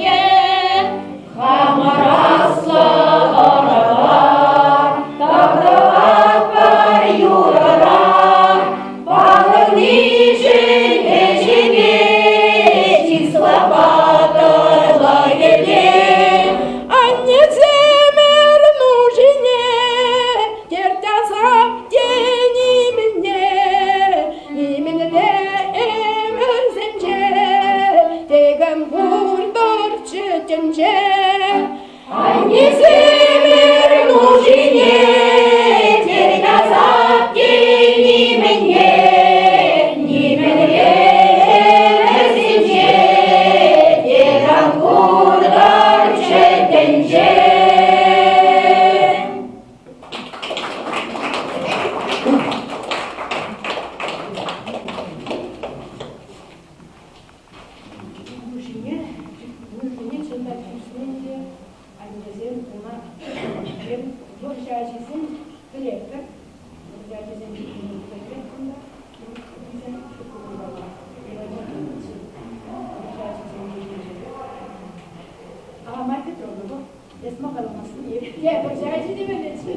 Эс ма каламастӑн? Тепӗр чай ҫитӗмеллеччӗ.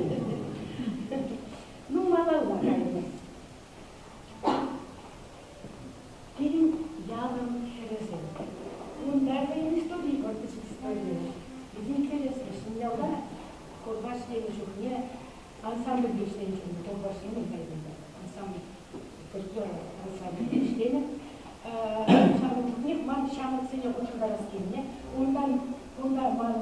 Ну, малалла кайрӑмӑр. Пирӗн ялӑн хӗрӗсем. Унта хӑйӗн историйӗ пур, пӗчӗк историйӗ. Питӗ интереслӗ. Ҫӗньялта хорпа ӗҫленӗ чухне ансамбльпе ӗҫленӗ чухне хорпа ӗҫленӗ кайнӑ ансамбль, фольклор ансамбльпе ӗҫленӗ. Ҫавӑн чухнех ман ҫамрӑксене хутшӑнтарас килнӗ. Унтан кунта ман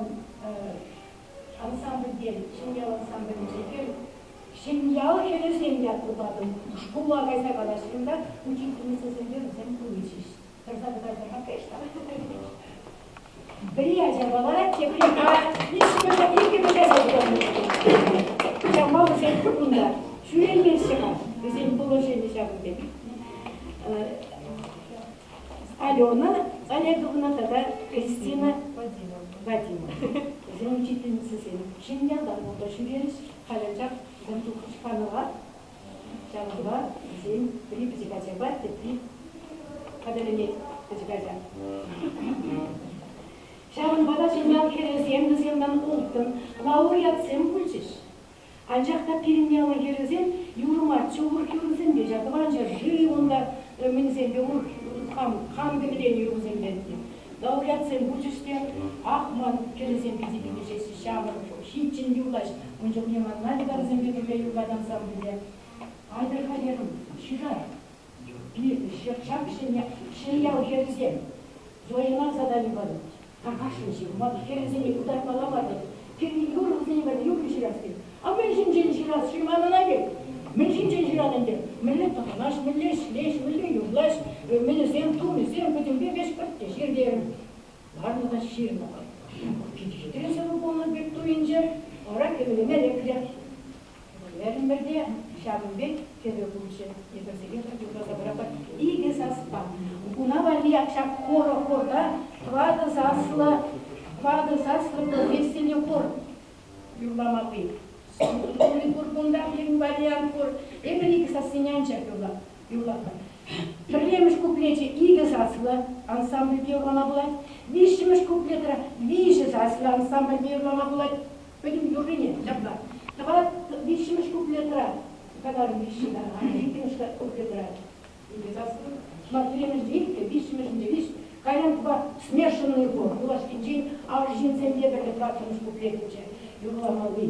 ансамбльте, Ҫӗньял ансамблӗнче хӗр Ҫӗньял хӗрӗсем ятлӑ патӑм. Шкула кайса калаҫрӑм та учительницӑсемпе вӗсем пычӗҫ. Тӑрса кӑтартӑр-ха кӑштах. Пӗри ачапа ларать, тепри виҫҫӗмӗшӗ, иккӗмӗш ача Ҫавӑнпа вӗсем кунта ҫӳреймеҫҫӗ-ха. Вӗсен положени ҫавӑн пек. Алена Олеговна тата Кристина Вадимовна. Вӗсен учительницӑсем Ҫӗньялтан кунта ҫӳрерӗҫ. Халь анчах вӗсем тухрӗҫ канӑва. Ҫавӑнпа вӗсен пӗри пӗчӗк ачапа, тепри хатӗрленет пӗчӗк ача. Ҫавӑнпа та Ҫӗньял хӗрӗсем вӗсем ман улттӑн лауреатсем пулчӗҫ. Анчах та пирӗн ялӑн хӗрӗсем юрӑ марччӗ, урӑх юрӑсемпе ҫав тӑван ҫӗршыв унта мӗнсемпе урӑх хам, хам кӗвӗленӗ юрӑсемпе лауреатсем пулчӗҫ те, ах, ман хӗрӗсем питӗ килӗшеҫҫӗ, ҫамрӑк ҫиччӗн юрлаҫ. Ун чухне ман Надя та вӗсемпе пӗрле юрлать ансамбльте. Айтӑр-ха терӗм, ҫырар. Ҫак Ҫӗньял хӗрӗсем Зойӑна задани панӑ. Тархасшӑн ҫырма, хӗрӗсене кӑтартмалла мар тет. Пирӗн юрӑ вӗсене валли юрӑ ҫырас тет. А мӗн ҫинчен ҫырас-ши манӑн пек? Мӗн ҫинчен ҫыран ӗнтӗ? Мӗнле тӑхӑнас, мӗнле ӗҫлес, мӗнле юрлас, мӗнӗсем, тумӗсем пӗтӗмпе веҫ пӗртте ҫыр терӗм. Ларнӑ та ҫырнӑ. Питӗ хитре сӑвӑ пулнӑ пек туйӑнчӗ. Вара кӗвӗлеме лекрӗ. Вӗлерӗмӗр те ҫавӑн пек кӗвӗ пулчӗ. Эпир сире юрласа пыратпӑр икӗ саспа. Куна валли ҫак хорӑ хорта тӑватӑ саслӑ тӑватӑ саслӑ профессиллӗ хор юрламалли. Пур кунта пирӗн вариант пур. Эпир икӗ сассине анчах юрлатпӑр. Пӗрремӗш куплечӗ икӗ саслӑ ансамбльпе юрлама пулать. Виҫҫӗмӗш куплетра виҫӗ саслӑ ансамбльпе юрлама пулать. Пӗтӗм юррине ҫапла. Тӑват виҫҫӗмӗш куплетра каларӑм виҫҫӗ иккӗмӗш куплетра икӗ саслӑ. Пӗрремӗшӗнче иккӗ, виҫҫӗмӗшӗнче виҫ. Кайран купа смешанный хор. Юлашкинчен арҫынсемпе пӗрле тӑваттӑмӗш куплетӗнче юрламалли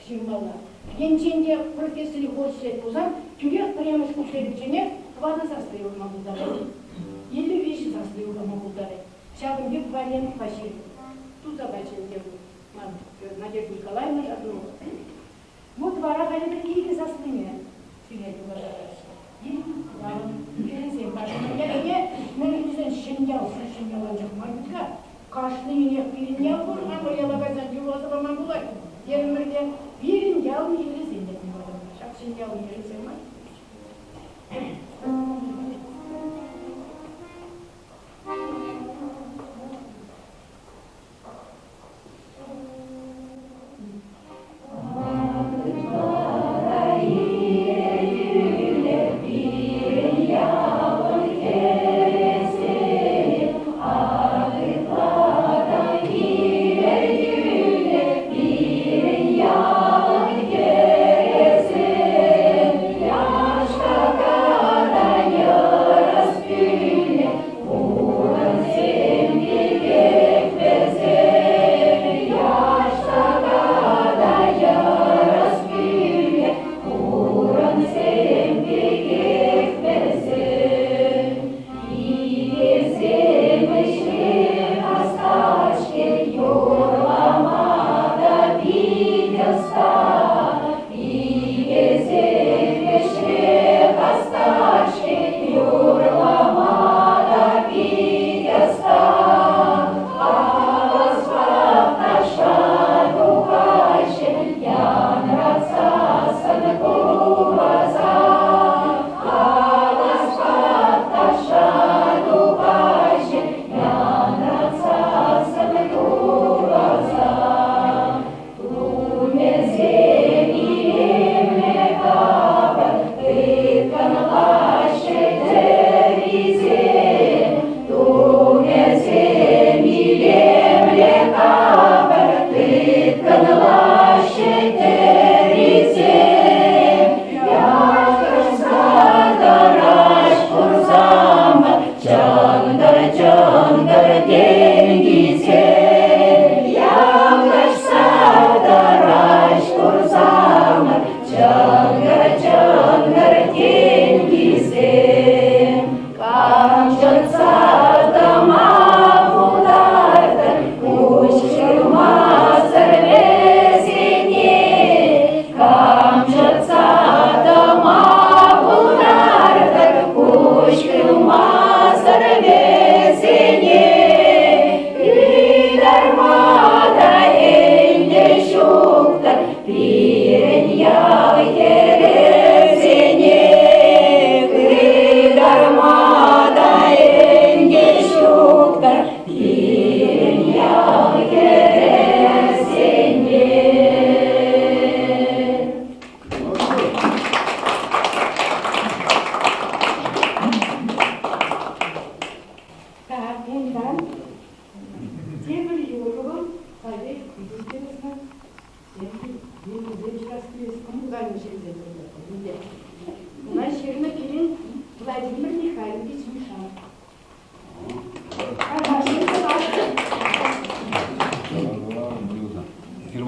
ҫырмалла. Енчен те профессори хор ӗҫлет пулсан, тӳрех пӗрремӗш куплетӗнченех тӑватӑ саслӑ юрлама пултарать. Или виҫӗ саслӑ юрлама пултарать. Ҫакӑн пек вариантпа ҫырнӑ. Туса пачӗ ӗнтӗ ман Надежда Николаевна Жаднова. Вот вара халӗ икӗ саслине сире юрласа параҫҫӗ. Ялӑн хӗрӗсем патшана ятне мӗншӗн тесен Ҫӗньял Ҫӗньял анчах мар вӗт-ха. Кашнинех пирӗн ял пур, хамӑр яла кайсан юрласа пама пулать терӗмӗр те пирӗн ялӑн хӗрӗсем ятне патӑмӑр. Ҫак Ҫӗньялӑн хӗрӗсем мар. Яштака.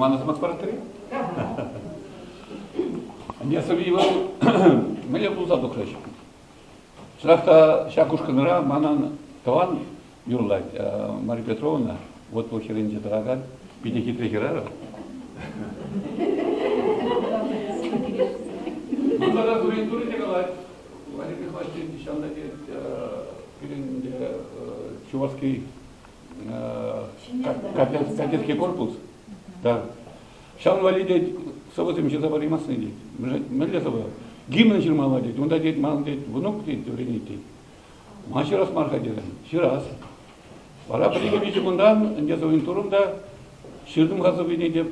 Мана сӑмах паратӑр-и? Ӗнтӗ сӑвви вӑл мӗнле пулса тухрӗҫ? Чӑнах та ҫак ушкӑнра манӑн тӑван юрлать Мария Петровна, вот вӑл хӗрринче тӑракан питӗ хитре хӗрарӑм. Ну, тата Турин Турин те калать. Валерий Михайлович ҫавна тет, пирӗн те Чувашский кадетский корпус. Да. Ҫавӑн валли тет сӑвӑсем ҫырса параймастӑн тет. Мӗнле сӑвӑ? Гимн ҫырмалла тет. Унта тет, ман тет, внук тет, вӗренет тет. Ма ҫырас мар-ха терӗм. Ҫырас. Вара пӗр-икӗ виҫӗ кунтан ӗнтӗ сӑввин турӑм та ҫыртӑм-ха сӑввине те.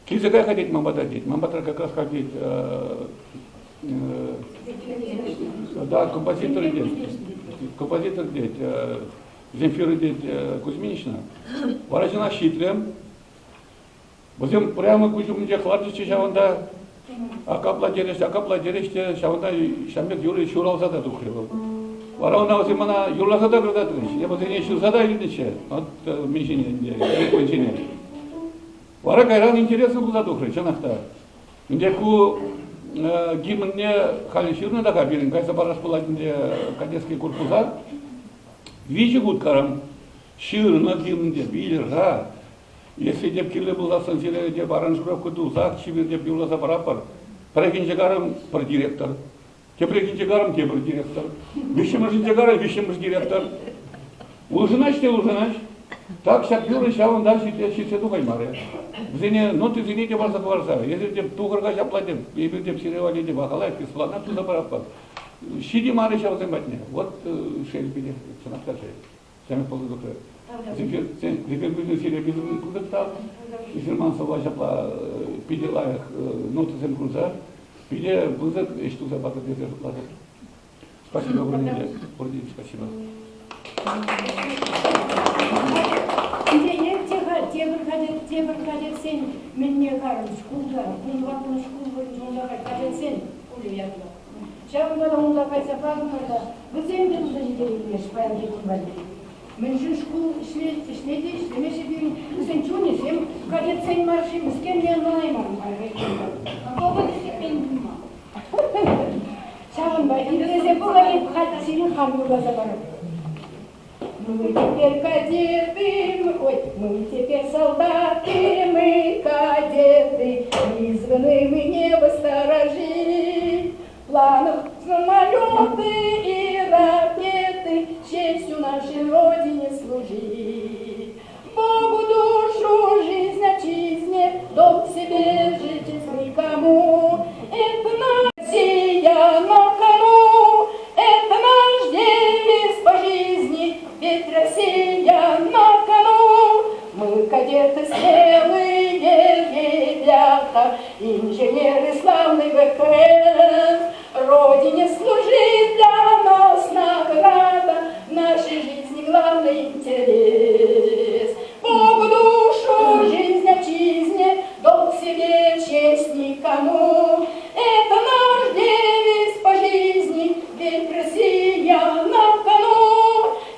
Килсе кай-ха тет ман пата тет. Ман патра как раз ха тет да, композитор тет. Композитор тет. Земфира тет Кузьминична. Вара ҫына ҫитрӗм. Вӗсем прямо куҫ умӗнчех ларчӗҫ ҫавӑнта. А капла терӗҫ, а капла терӗҫ те ҫавӑнта ҫам пек юрӑ ҫуралса та тухрӗ вӑл. Вара ӑна вӗсем мана юрласа та кӑтартрӗҫ. Эпӗ вӗсене ҫырса та илнӗччӗ. Вот мӗн ҫине ӗнтӗ, ҫине. Вара кайран интереслӗ пулса тухрӗ, чӑнах та. Ӗнтӗ ку гимнне халӗ ҫырнӑ та-ха пирӗн, кайса парас пулать ӗнтӗ кадетский корпуса. Виҫӗ хут карам ҫырнӑ гимн те, вилӗр-ха. Если те кирлӗ пулсассӑн сире те аранжировка тусах чипер те юрласа паратпӑр. Пӗррехинче карӑм пӗр директор, тепрехинче карӑм тепӗр директор, виҫҫӗмӗшӗнче карӑм виҫҫӗмӗш директор. Улшӑнаҫ те улшӑнаҫ. Так ҫак юрӑ ҫавӑнтан ҫитсе, ҫитсе тухаймарӗ. Вӗсене нотисене те парса хӑварса, эсир те тухӑр-ха ҫапла теп, эпир те сире валли те вахалай бесплатно туса паратпӑр. Ҫити мар ҫавсем патне. Вот шел пире, чӑнах та шел. Ҫамрӑк пулса тухрӗ. Зефир Гульнин сире питӗ пысӑк тав. Эсир ман сӑвва ҫапла питӗ лайӑх нотӑсем хурса питӗ пысӑк ӗҫ туса патӑр тесе шутлатӑп. Спасибо пурне те. Пурне те спасибо. Тепӗр кадет, тепӗр кадетсен мӗнне карӑн шкулта, вун шкул вырӑнче унта кадетсен шкулӗ ятлӑ. Ҫавӑнпа та унта кайса патӑмӑр та вӗсем те туса ҫитереймест паянхи кун валли. Мӗншӗн шкул ӗҫлет те ӗҫлемеҫҫӗ пирӗн? Вӗсен чунӗсем кадетсен мар-ши, мӗскӗнне ӑнланаймарӑм Ҫавӑнпа итлесе пӑхӑр, халь сире хам юрласа парӑп. Мы теперь кадеты, ой, мы теперь солдаты, мы кадеты, призваны мы небо сторожить. В планах самолеты и ракеты, честью нашей Родине служить. Богу душу, жизнь отчизне, долг себе жить никому. Это Россия на кону, это наш девиз по жизни, ведь Россия на кону. Мы кадеты смелые ребята, инженеры славный ВКС. Родине служить для нас награда, нашей жизни главный интерес. Богу душу, жизнь отчизне, долг себе, честь никому. Это наш девиз по жизни, ведь Россия на кону.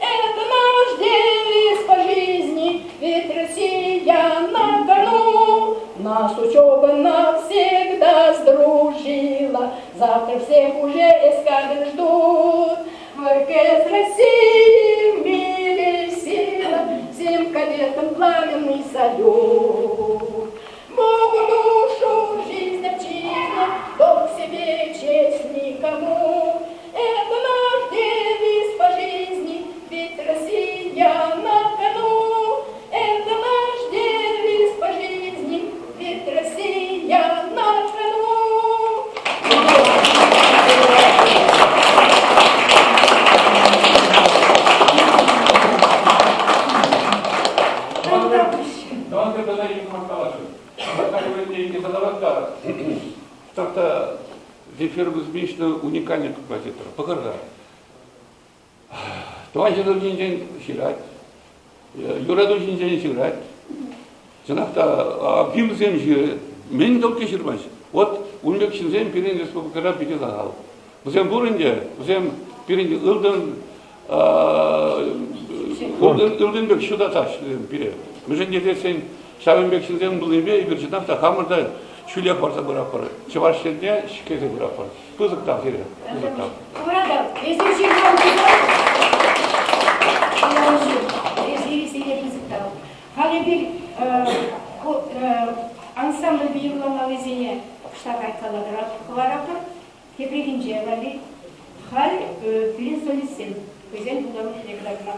Это наш девиз по жизни, ведь Россия на кону. Нас учеба навсегда сдружила, Завтра всех уже эскадры ждут. ВКС России в мире сила, Всем кадетам пламенный салют. Богу душу, жизнь отчизне, Долг себе, честь никому. Это наш девиз по жизни, Ведь Россия на кону. Это наш девиз по жизни, Ведь Россия на кону. Тӑван тата юхмакалашӑн. Так та Зефир Кузьминична уникальный композитор. Пӑхӑр-ха. Тӑван ҫӗршыв ҫинчен ҫырать, юрату ҫинчен ҫырать. Чӑнах та фильмсем ҫырать. Мӗн тӑлкки ҫырмасть. Вот ун пек ҫынсем пирӗн республикӑра питӗ сахал. Вӗсем пур ӗнтӗ, вӗсем пирӗн ылтӑн ылтӑн пек ҫутатаҫҫӗ пире. Мӗншӗн тесессӗн. Ҫавӑн пек ҫынсем пулнипе эпир чӑнах та хамӑр та ҫӳлех парса пыратпӑр. Чӑваш Енне ҫӗклесе пыратпӑр. Пысӑк тав сире. Пысӑк тав. Хӑвӑра тав. Эсир ҫырсан Эсир сире пысӑк тав. Халь эпир ансамбльпе юрламаллисене кӑштах айккалла хӑваратпӑр. Тепрехинче валли халь пирӗн солистсем хӑйсен пултарулӑхне кӑтартма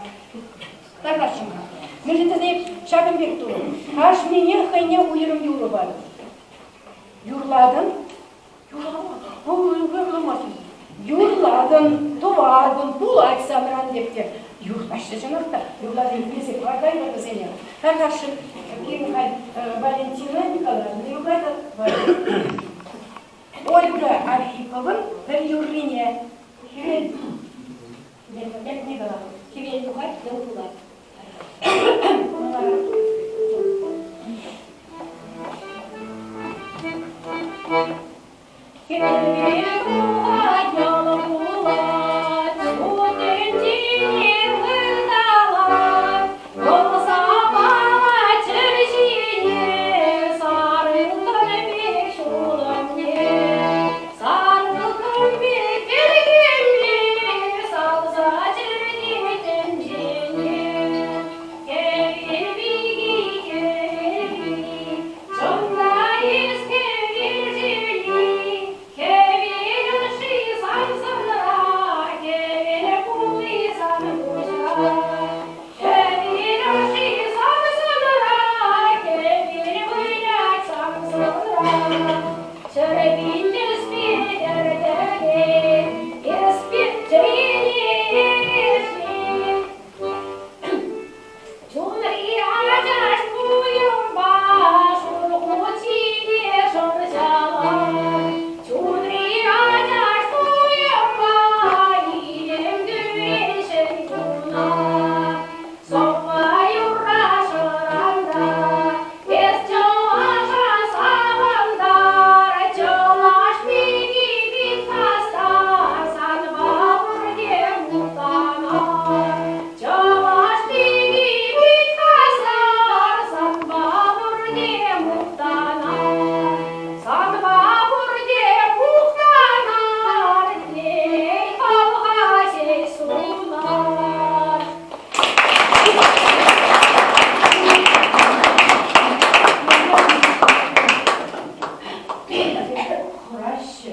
тархасшӑн-ха. Мӗншӗн тесен ҫакӑн пек турӑм. Кашнине хӑйне уйрӑм юрӑ панӑ. Юрлатӑн, юрламастӑн. Юрлатӑн, тӑватӑн, пулать санран теп те. Юрлаҫҫӗ чӑнах та, юрласа итлесе кӑларкайӑпӑр вӗсене. Тархасшӑн, пирӗн халь Валентина Николаевна юрлать. Ольга Архиповӑн пӗр юррине хӗвел хӗвел тухать, йӑл кулать. Хӗвел тухать, йӑл кулать, ҫут тӗнчене ыталать, вӑл сапала чӗрҫине сарӑлтӑр пек ҫулӑмне, сарӑлтӑр пек хӗлхемне савса чӗртет тӗнчене. Хӗвел пики, хӗвел пики, чӑн та эс хӗвел ҫилли, Хӗвел ӑшши сан сӑнра, хӗвел кулли сан куҫра. Хӗвел ӑшши сан сӑнра, хӗвел вылять сан сӑнра. Чӗрпин тӗспе тӗртӗлет, эс пек чӗрене эрешлет. Чунри ачаш туйӑмпа шур хут ҫине шӑрҫалать. Чунри ачаш туйӑмпа илем кӳрет ҫӗн куна. Сӑвва юрра шӑранта, эс чӑваша савӑнтар, чӑваш пики пит хастар, санпа пурте мухтанар. Чӑваш пики пит хастар, санпа пурте мухтанар. Санпа пурте мухтанар, телей хавха ҫеҫ сунар. Хӑраҫҫӗ.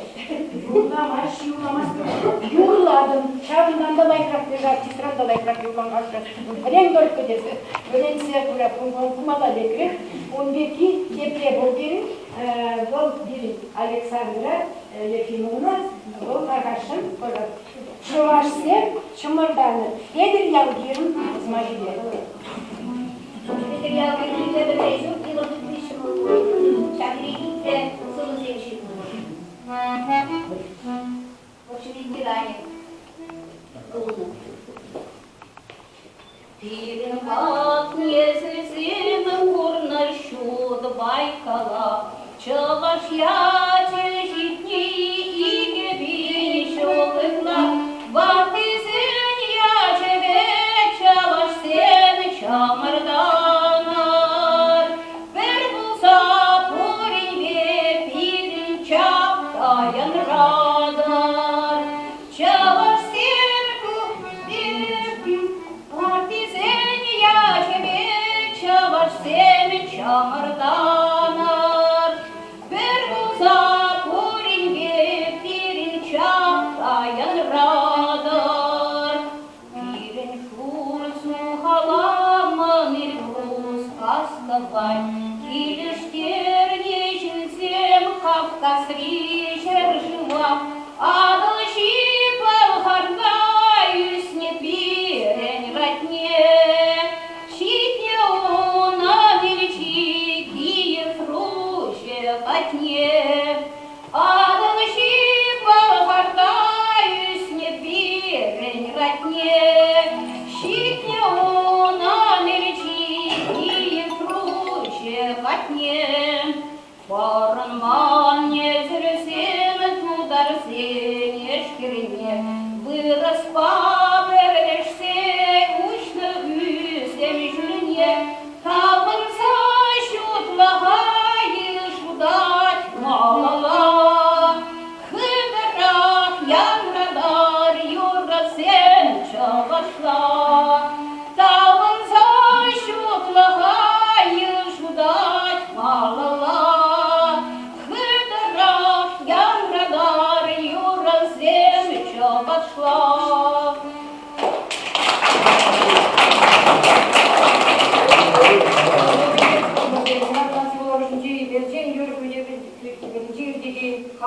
Юрламаҫҫӗ, юрламастӑн. Юрлатӑн. Ҫавӑнтан та лайӑхрах леша артистран та лайӑхрах юрланмастӑн. Вӗрен только тесе вӗренсе пымалла лекрех. Ун пирки тепре пур пирӗн. Вӑл пирӗн Александра Ефимовна, вӑл тархасшӑн чӑвашсем чӑмӑртанӑ Петӗр Ялгирӑн сӑмахӗпе. Петӗр Ялгир килсе пӗлме ҫук, йывӑр тытни ҫӑмӑл пуль. Ҫав тери сӑвӑсем ҫырнӑ. Вӑрҫӑ ветеранӗ пулнӑ. Пирӗн хак несӗлсем курнӑ ҫут Байкала, Чӑваш ячӗ ҫитни 2000 ҫул ытла. Ваттисен ячӗпе чӑвашсем чӑмӑртанар. Пӗр пулса пуринпе пирӗн чап та янратӑр. Чӑвашсем Ваттисен ячӗпе чӑвашсем чӑмӑртанар. Пӗр пулса пуринпе пирӗн чап та янратӑр. Пирӗн шур сухаламан Эльбрус астӑвать, килӗштернӗ ҫынсем Кавказри ҫӗршыва Атӑлҫи Пӑлхарта ӳснӗ пирӗн ратне. Ҫитнӗ унӑн элчи Киев Руҫӗ патне. Атӑлҫи Пӑлхарта ӳснӗ пирӗн ратне. Ҫитнӗ унӑн элчи Киев Руҫӗ.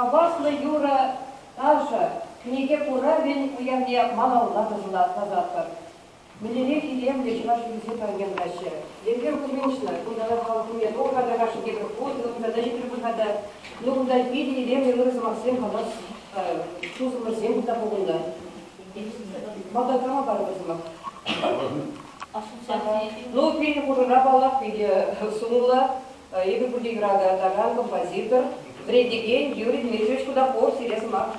Хаваслӑ юрӑ, ташӑ, кӗнеке куравӗн уявне малалла тӑсатпӑр. Мӗнлерех илемлӗ чӑваш юррисем парнелаҫҫӗ. Земфира Кузьминична, кунта халӑх умне тух-ха та кашни тепӗр хут, кунта та ҫитрӗ пуль-ха та. Ну, кунта питӗ илемлӗ ырӑ сӑмахсем калас тусӑмӑрсем кунта пухӑннӑ. Малтан кама парӑпӑр сӑмах? Ну, пирӗн хушӑра, паллах, питӗ сумлӑ, эпир пурте юратакан композитор, вӗрентекен Юрий Дмитриевич Кудаков сире сӑмах.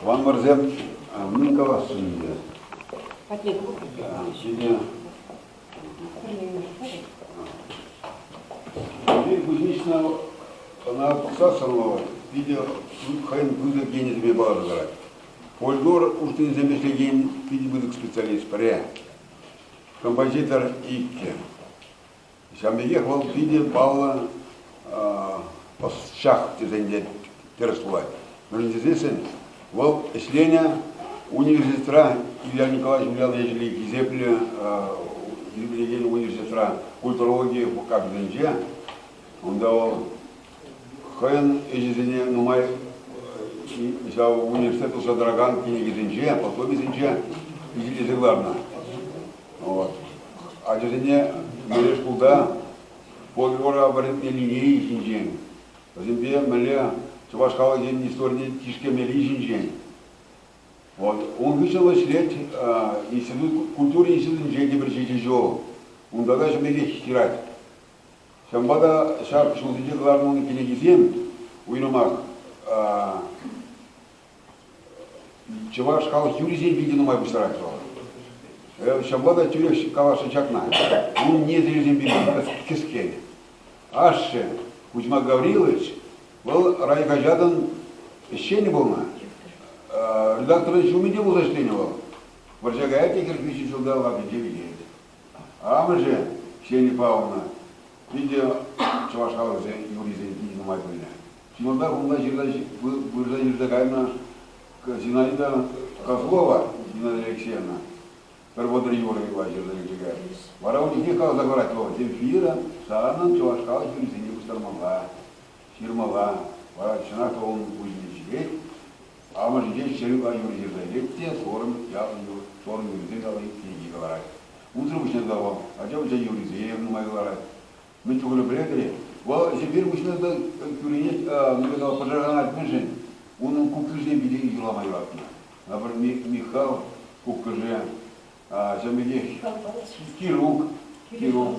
Тӑванӑмӑрсем, мӗн каласшӑн ӗнтӗ? Ҫӗнӗ Юрий Кузьминична ӑна пӑхсассӑн вӑл питӗ хӑйӗн пысӑк енӗсемпе палӑрса тӑрать. Фольклор ушкӑнӗсемпе ӗҫлекен питӗ пысӑк специалист пӗрре. Композитор иккӗ. Ҫавӑн пекех вӑл питӗ паллӑ ӑсчах тесен те тӗрӗс пулать. Мӗншӗн тесессӗн вӑл ӗҫленӗ университетра Илья Николаевич Ульянов ячӗллӗ хисеплӗ хисеплекен университетра культурологи кафедринче унта вӑл хӑйӗн ӗҫӗсене нумай ҫав университет туса тӑракан кӗнекесенче, пособисенче пичетлесе кӑларнӑ. Вот. Ачасене мӗнле шкулта фольклора вӗрентмелли ҫинчен, вӗсемпе мӗнле чӑваш халӑхӗн историне тишкермелли ҫинчен. Вот. Ун хыҫҫӑн ӗҫлет институт культура институтӗнче те пӗр ҫичӗ ҫул. Унта та ҫавӑн пекех ҫырать. Ҫавӑнпа та ҫак ҫулсенче кӑларнӑ кӗнекисем уйрӑмах чӑваш халӑх юррисем питӗ нумай пуҫтарать вӑл. Ҫавӑнпа та тӳрех каласшӑн ҫакна. Ун несӗлӗсем пирки кӗскен. Ашшӗ Кузьма Гаврилович вӑл райхаҫатӑн ӗҫченӗ пулнӑ. Редакторӑн ҫумӗнче пулса ӗҫленӗ вӑл. Вӑрҫа каять те 43 ҫулта лапинче вилет. Амӑшӗ, Ксения Павловна, питӗ чӑваш халӑхӗсен юррисем питӗ нумай пӗлнӗ. Чи малтан унта ҫырса пырса ҫырса кайнӑ Зинаида Козлова, Зинаида Алексеевна, пӗр 30 юрӑ ытла ҫырса илсе кайрӗ. Вара ун чухне каласа парать вӑл, Земфира, санӑн чӑваш халӑх юррисене пуҫтармалла, ҫырмалла. Вара чӑнах та ун пуҫне ҫитет. Амӑшӗнчен ҫӗр ытла юрӑ ҫырса илет те Сорӑм ялӗн Сорӑм юррисен ялӗн кӗнеки кӑларать. Унсӑр пуҫне тата вӑл ача-пӑча юррисем нумай кӑларать. Мӗн чухлӗ пӗлетӗр-и? Вӑл Ҫӗпер пуҫне та кӳренет, мӗнле калас, пӑшӑрханать мӗншӗн? Унӑн куккӑшӗсем питӗ юрлама юратнӑ. Например, Михал куккӑшӗ, ҫавӑн пекех Кирук, Кирук,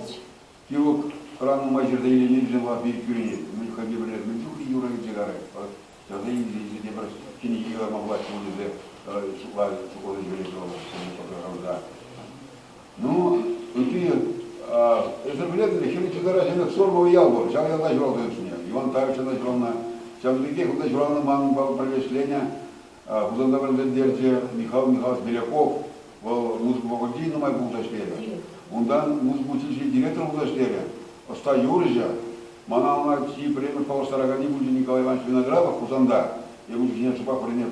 Кирукран нумай ҫырса иленнишӗн вӑл питӗ кӳренет. Мӗн хӑйне пӗлес, мӗн чухлӗ юрӑ илсе карать. Часа илсе тепӗр кӗнеке кӑларма пулать пуль тесе шутласа ҫӳрет вӑл пӑшӑрханса. Ну, ытти эсир пӗлетӗр, Хӗрлӗ Чутайра ҫӗнӗ Сормово ял пур. Ҫав ялта ҫуралса ӳснӗ. Иван Тавич унта ҫуралнӑ. Ҫавӑн пекех унта ҫуралнӑ манпа пӗрле ӗҫленӗ Хусанта вӗрентентерчӗ Михаил Михайлович Беляков. Вӑл музыка факультетӗнче нумай пулса ӗҫлерӗ. Унтан музыка училищин директорӗ пулса ӗҫлерӗ. Ӑста юрӑҫӑ. Мана ӑна чи пӗрремӗш паллаштараканни пулчӗ Николай Иванович Виноградов Хусанта. Эпӗ ун чухне шӑпах вӗренеп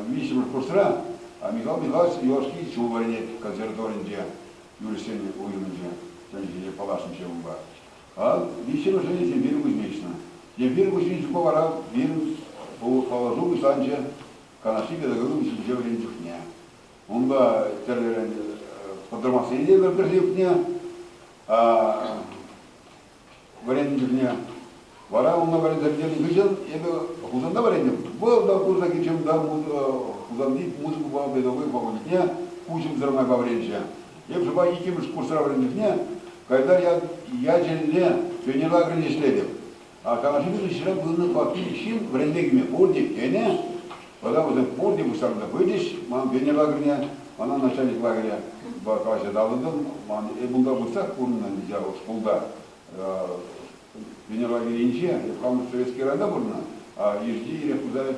виҫҫӗмӗш курсра. А Михаил Михайлович юлашки ҫул вӗренет консерваторинче, юрӑҫсен уйрӑмӗнче. Ҫав ҫинче паллашнӑччӗ унпа. А виҫҫӗмӗшӗ Земфира Кузьминична. Земфира Кузьминичнӑпа вара пирӗн паллашу пуҫланчӗ Канашри педагогика училищинче вӗреннӗ чухне. Унпа тӗрлӗрен пӑтӑрмахсене те пӗр ӳкнӗ. Вӗреннӗ чухне вара унта вӗренсе пӗтернӗ хыҫҫӑн эпӗ Хусанта вӗрентӗм. Вӑл та курса килчӗ унта Хусанти музыкӑпа педагогика факультетне куҫӑмсӑр майпа вӗренчӗ. Эп шӑпа иккӗмӗш курсра вӗреннӗ чухне Гайдар ячӗллӗ пионер лагерӗнче ӗҫлетӗп. А Канашри ӗҫре пынӑ патти ҫын вӗренме кӗме пурте кӗнӗ. Вара вӗсем пурте пуҫтарӑнса пычӗҫ ман пионер лагерьне, мана начальник лагеря калаҫса таврӑнтӑм. Ман эп унта пырсах пурӑннӑ ҫав шкулта. Пионер лагерӗнче эп хамӑр Советский районта пурӑннӑ, а ирхи ирех пырса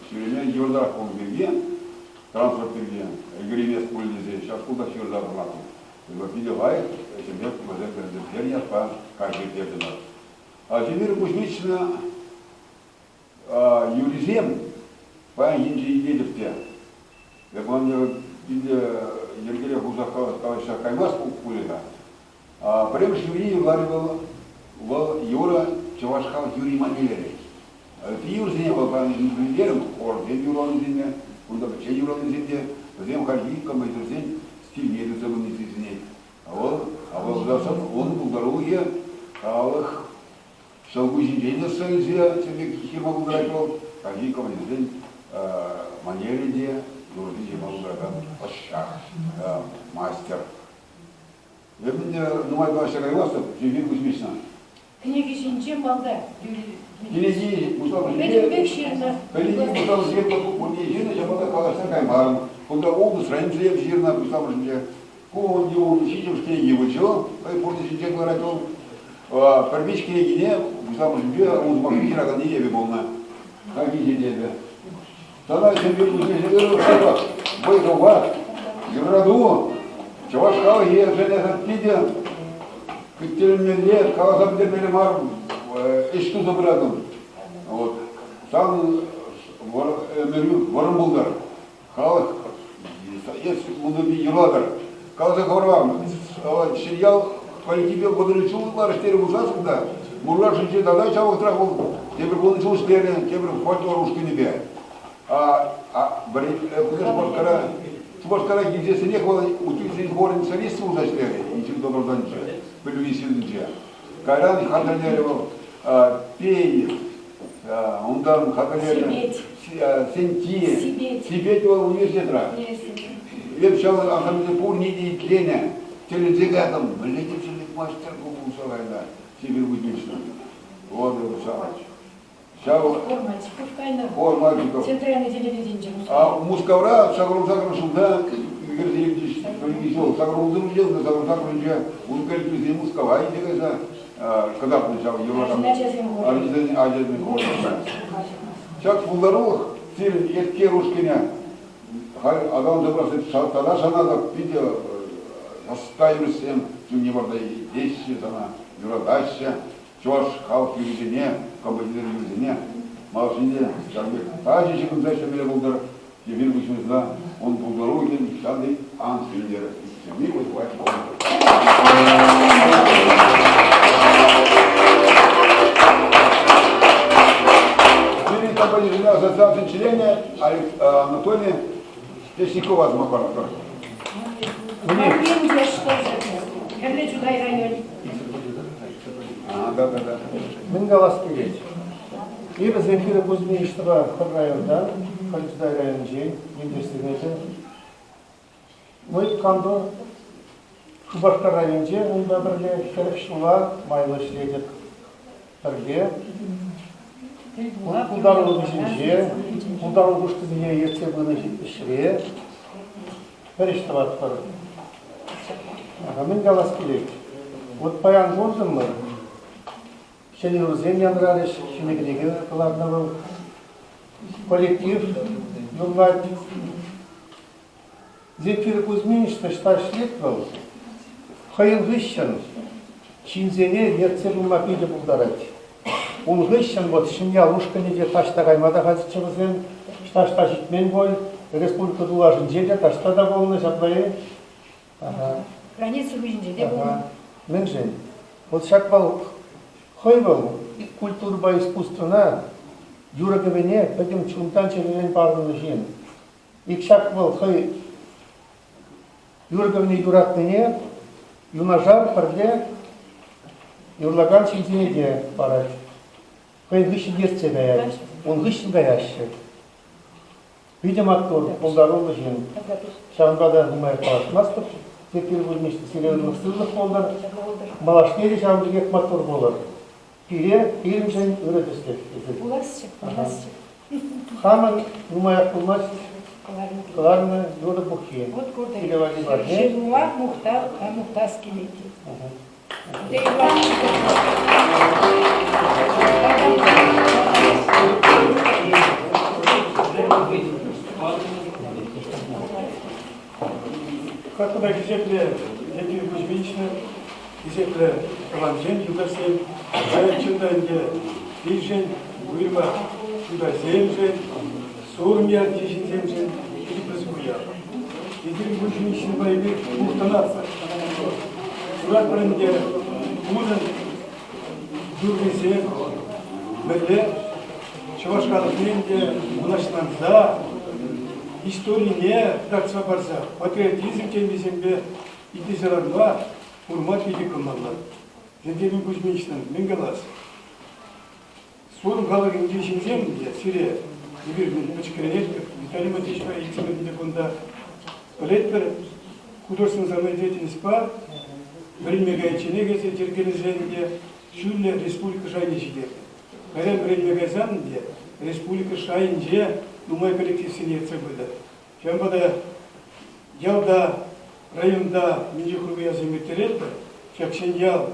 ҫӳреме йывӑртарах пулнӑ пирки, транспорт пирки ӗлкӗреймест пуль тесе ҫав шкултах ҫырса пурӑнаттӑм. Питӗ лайӑх ӗҫӗмпе вӗсем вӗрентекенсен ятпа каҫ ирттертӗмӗр. Земфира Кузьминична юррисем паян енче илетӗп те. Эп ӑна питӗ. йӗркере хурса калаҫса каймасть пулӗ-ха. Пӗрремӗш юрри юрларӗ вӑл, вӑл юрӑ чӑваш халӑх юрри манерӗ. Ытти юрӑсене вӑл пӗлтерӗм, хорсем юрланисене, кунта пӗччен юрланисем те, вӗсем хальхи композиторсен стильне тытса пыни сисӗнет. Вӑл, апла ун пултарулӑхӗ халӑх ҫӑлкуҫӗнчен ӑсса илсе тем пек ҫырма пултарать вӑл, хальхи композиторсен манерӗ те юрӑсем ҫырма пултаракан ӑсчах, мастер. Эпӗ нумай калаҫса каймастӑп, Юрий Кузьмична. Кӗнеки ҫинче малта Кӗнеки пуҫламӑшӗнче пӗтӗмпех ҫырнӑ. Кӗнеки пуҫламӑшӗнче пурне ҫырнӑ, ҫапах та калаҫса каймарӑм. Кунта ултӑ страницӑсем ҫырнӑ пуҫламӑшӗнче. Ку ун ҫиччӗмӗш кӗнеки пулчӗ вӑл, хӑй пурнӑҫӗнче кӑларать вӑл. Пӗр виҫ кӗнекине пуҫламӑшӗнче ун сӑмахне ҫыраканни эпӗ пулнӑ. Хальхинче те эпӗ. Тата Сергей Кузьмич ырӑ вӑй-хӑват, юрату, чӑваш халӑхӗшӗн питӗ кӗттермелле, каласа пӗтермелле мар ӗҫ туса пыратӑн. Вот. Сан ӗмӗрӳ вӑрӑм пултӑр. Халӑх эс унӑн юратӑр. Каласа хӑвармам, Ҫӗньял коллективпе 30 ҫул ытларах ӗҫлерӗ пулсассӑн та Муркашӗнче тата ҫав вӑхӑтрах вӑл тепӗр вунӑ ҫул ӗҫлерӗ, тепӗр фольклор ушкӑнӗпе. Шупашкара, Шупашкара килсессӗнех вӑл учительсен хорӗн солисчӗ пулса ӗҫлерӗ Инҫет Тутарстанӗнче, пӗлӳ институтӗнче. Кайран хатӗрлерӗ вӑл Пей, унтан хатӗрлерӗ Сенти, Сипет вӑл университетра. Эп ҫав ансамбльте пурне те итленӗ, тӗлӗнсе кайрӑм, мӗнле тӗпчӗлӗх мастер ку пулса кайнӑ Сибирь Кузьминична. Вот ҫав Хор Мальчиков кайнӑ. Хор Мальчиков. Центральный телевиденинче Мускав. А Мускавра сакӑр ҫулта ӳкерсе илчӗҫ пӗлнӗ ҫул. Сакӑр ултӑмӗнче, сакӑр сакӑрӗнче ун коллективсем Мускава илсе кайса кӑтартнӑ ҫав юрлакан арҫынсен ачасен хорӗ. Ҫак пултарулӑх сирӗн еткер ушкӑнӗ халь аталанса пырасси тата шанатӑп питӗ ӑста юрӑҫсем чунне парса итлеҫҫӗ сана, юратаҫҫӗ. Чӑваш халӑх юррисене, композитор юррисене малашне ҫавӑн пек тачӑ ҫыхӑнса ӗҫлемелле пултӑр. Эпир пуҫӑнса ун пултарулӑхӗн ҫанти ан сӳнтӗр. Иксӗлми вӑй-хӑват пултӑр. Пирӗн композиторсен ассоциацин членӗ Анатолий Стесникова сӑмах паратпӑр. Хӗрлӗ Чутай районӗ. Да, да, да. Мӗн калас килет? Эпӗ Земфира Кузьминичнӑпа хӑр районтан, Хӗрлӗ Чутай районӗнчен ентешсем Мы кантур Шупашкар районӗнче унпа пӗрле 40 ҫула майлӑ ӗҫлетӗп. Пӗрле пултарулӑх ӗҫӗнче, пултарулӑх ушкӑнне ертсе пынӑ ӗҫре пӗр ӗҫ тӑватпӑр. Мӗн калас килет? Вот паян куртӑмӑр, ҫӗнӗ юрӑсем янрарӗҫ, ҫӗнӗ кӗнеке кӑларнӑ вӑл. Коллектив юрлать. Земфира Кузьминична ӑҫта ӗҫлет вӑл, хӑйӗн хыҫҫӑн ҫынсене ертсе пыма питӗ пултарать. Ун хыҫҫӑн вот Ҫӗньял ушкӑнӗ те таҫта кайма та хатӗрччӗ вӗсем, таҫта ҫитмен пуль, республика тулашӗнче те таҫта та пулнӑ, ҫапла-и? Граница хыҫӗнче те пулнӑ. Мӗншӗн? Вот ҫак вӑл хӑй вӑл культурӑпа искусствӑна, юрӑ-кӗвӗне пӗтӗм чунтан-чӗререн парӑннӑ ҫын. Ик ҫак вӑл хӑй юркӑвне юратнине юнашар пӗрле юрлакан ҫынсене те парать. Хӑй хыҫҫӑн ертсе каять, ун хыҫҫӑн каяҫҫӗ. Питӗ маттур, пултаруллӑ ҫын. Ҫавӑнпа та нумай калаҫмастӑп. Сергей Кузьмич, сире ырлӑх-сывлӑх пултӑр. Малашне те ҫавӑн пекех маттур пулӑр. Пире пирӗншӗн ырӑ тӗслӗх эсир. Пуласчӗ, пуласчӗ. Хамӑн нумаях пулмасть кӑларнӑ юрӑ пуххи. Вот куртӑр. Сире валли парне. Ҫырнуа мухтав, мухтас килет. Хаклӑ хисеплӗ Людмила Кузьминична, хисеплӗ тӑвансем, юлташсем, паян чӑн та ӗнтӗ пиршӗн, уйрӑмах тутарсемшӗн, Сурӑм ялти ҫынсемшӗн питӗ пысӑк уяв. Эсир Кузьминичнӑпа эпир мухтанатпӑр. Куратпӑр ӗнтӗ, унӑн юррисем мӗнле чӑваш халӑхне ӗнтӗ мӑнаҫланса, историне кӑтартса парса, патриотизм темисемпе итлесе ларма, курма питӗ кӑмӑллӑ. Евгений Кузьминичнӑн мӗн калас? Сурӑм халӑхӗнчи ҫынсем те сире эпир мӗн пӗчӗкренех Виталий Матвеевичпа иксӗмӗр те кунта пӗлетпӗр. Художественный самодеятельностьпа вӗренме кайичченех эсир йӗркелесен те ҫӳллӗ республика шайне ҫитернӗ. Кайран вӗренме кайсан те республика шайӗнче нумай коллективсене ертсе пытӑр. Ҫавӑнпа та ялта, районта мӗн чухлӗ уявсем ирттеретпӗр, ҫак Ҫӗньял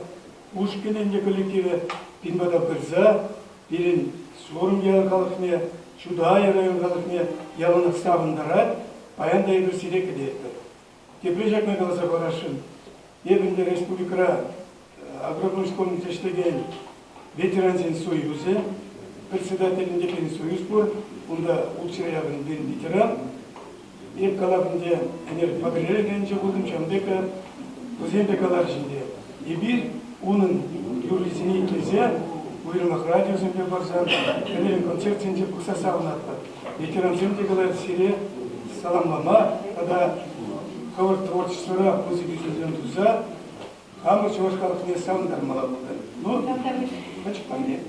ушкӑнӗн те коллективӗ пин пата пырса пирӗн Сурӑм ял халӑхне, Чутай район халӑхне яланах савӑнтарать. Паян та эпир сире кӗтетпӗр. Тепре ҫакна каласа парасшӑн. Эпӗ ӗнтӗ республикӑра агропромышленноҫ ӗҫлекен ветерансен союзӗ, председателӗн те пирӗн союз пур. Унта ултҫӗр яхӑн пирӗн ветеран. Эп калап ӗнтӗ, ӗнер Патӑрьелӗнче пултӑм, ҫавӑн пек вӗсем те каларӗҫ ӗнтӗ. Эпир унӑн юррисене итлесе, уйрӑмах радиосемпе парсан, ӗнерӗн концертсенче пӑхса савӑнатпӑр. Ветерансем те каларӗҫ сире саламлама тата хӑвӑр творчествӑра пысӑк ӳсӗмсем туса хамӑр чӑваш халӑхне савӑнтармалла пултӑр. Ну, пӗчӗк парне.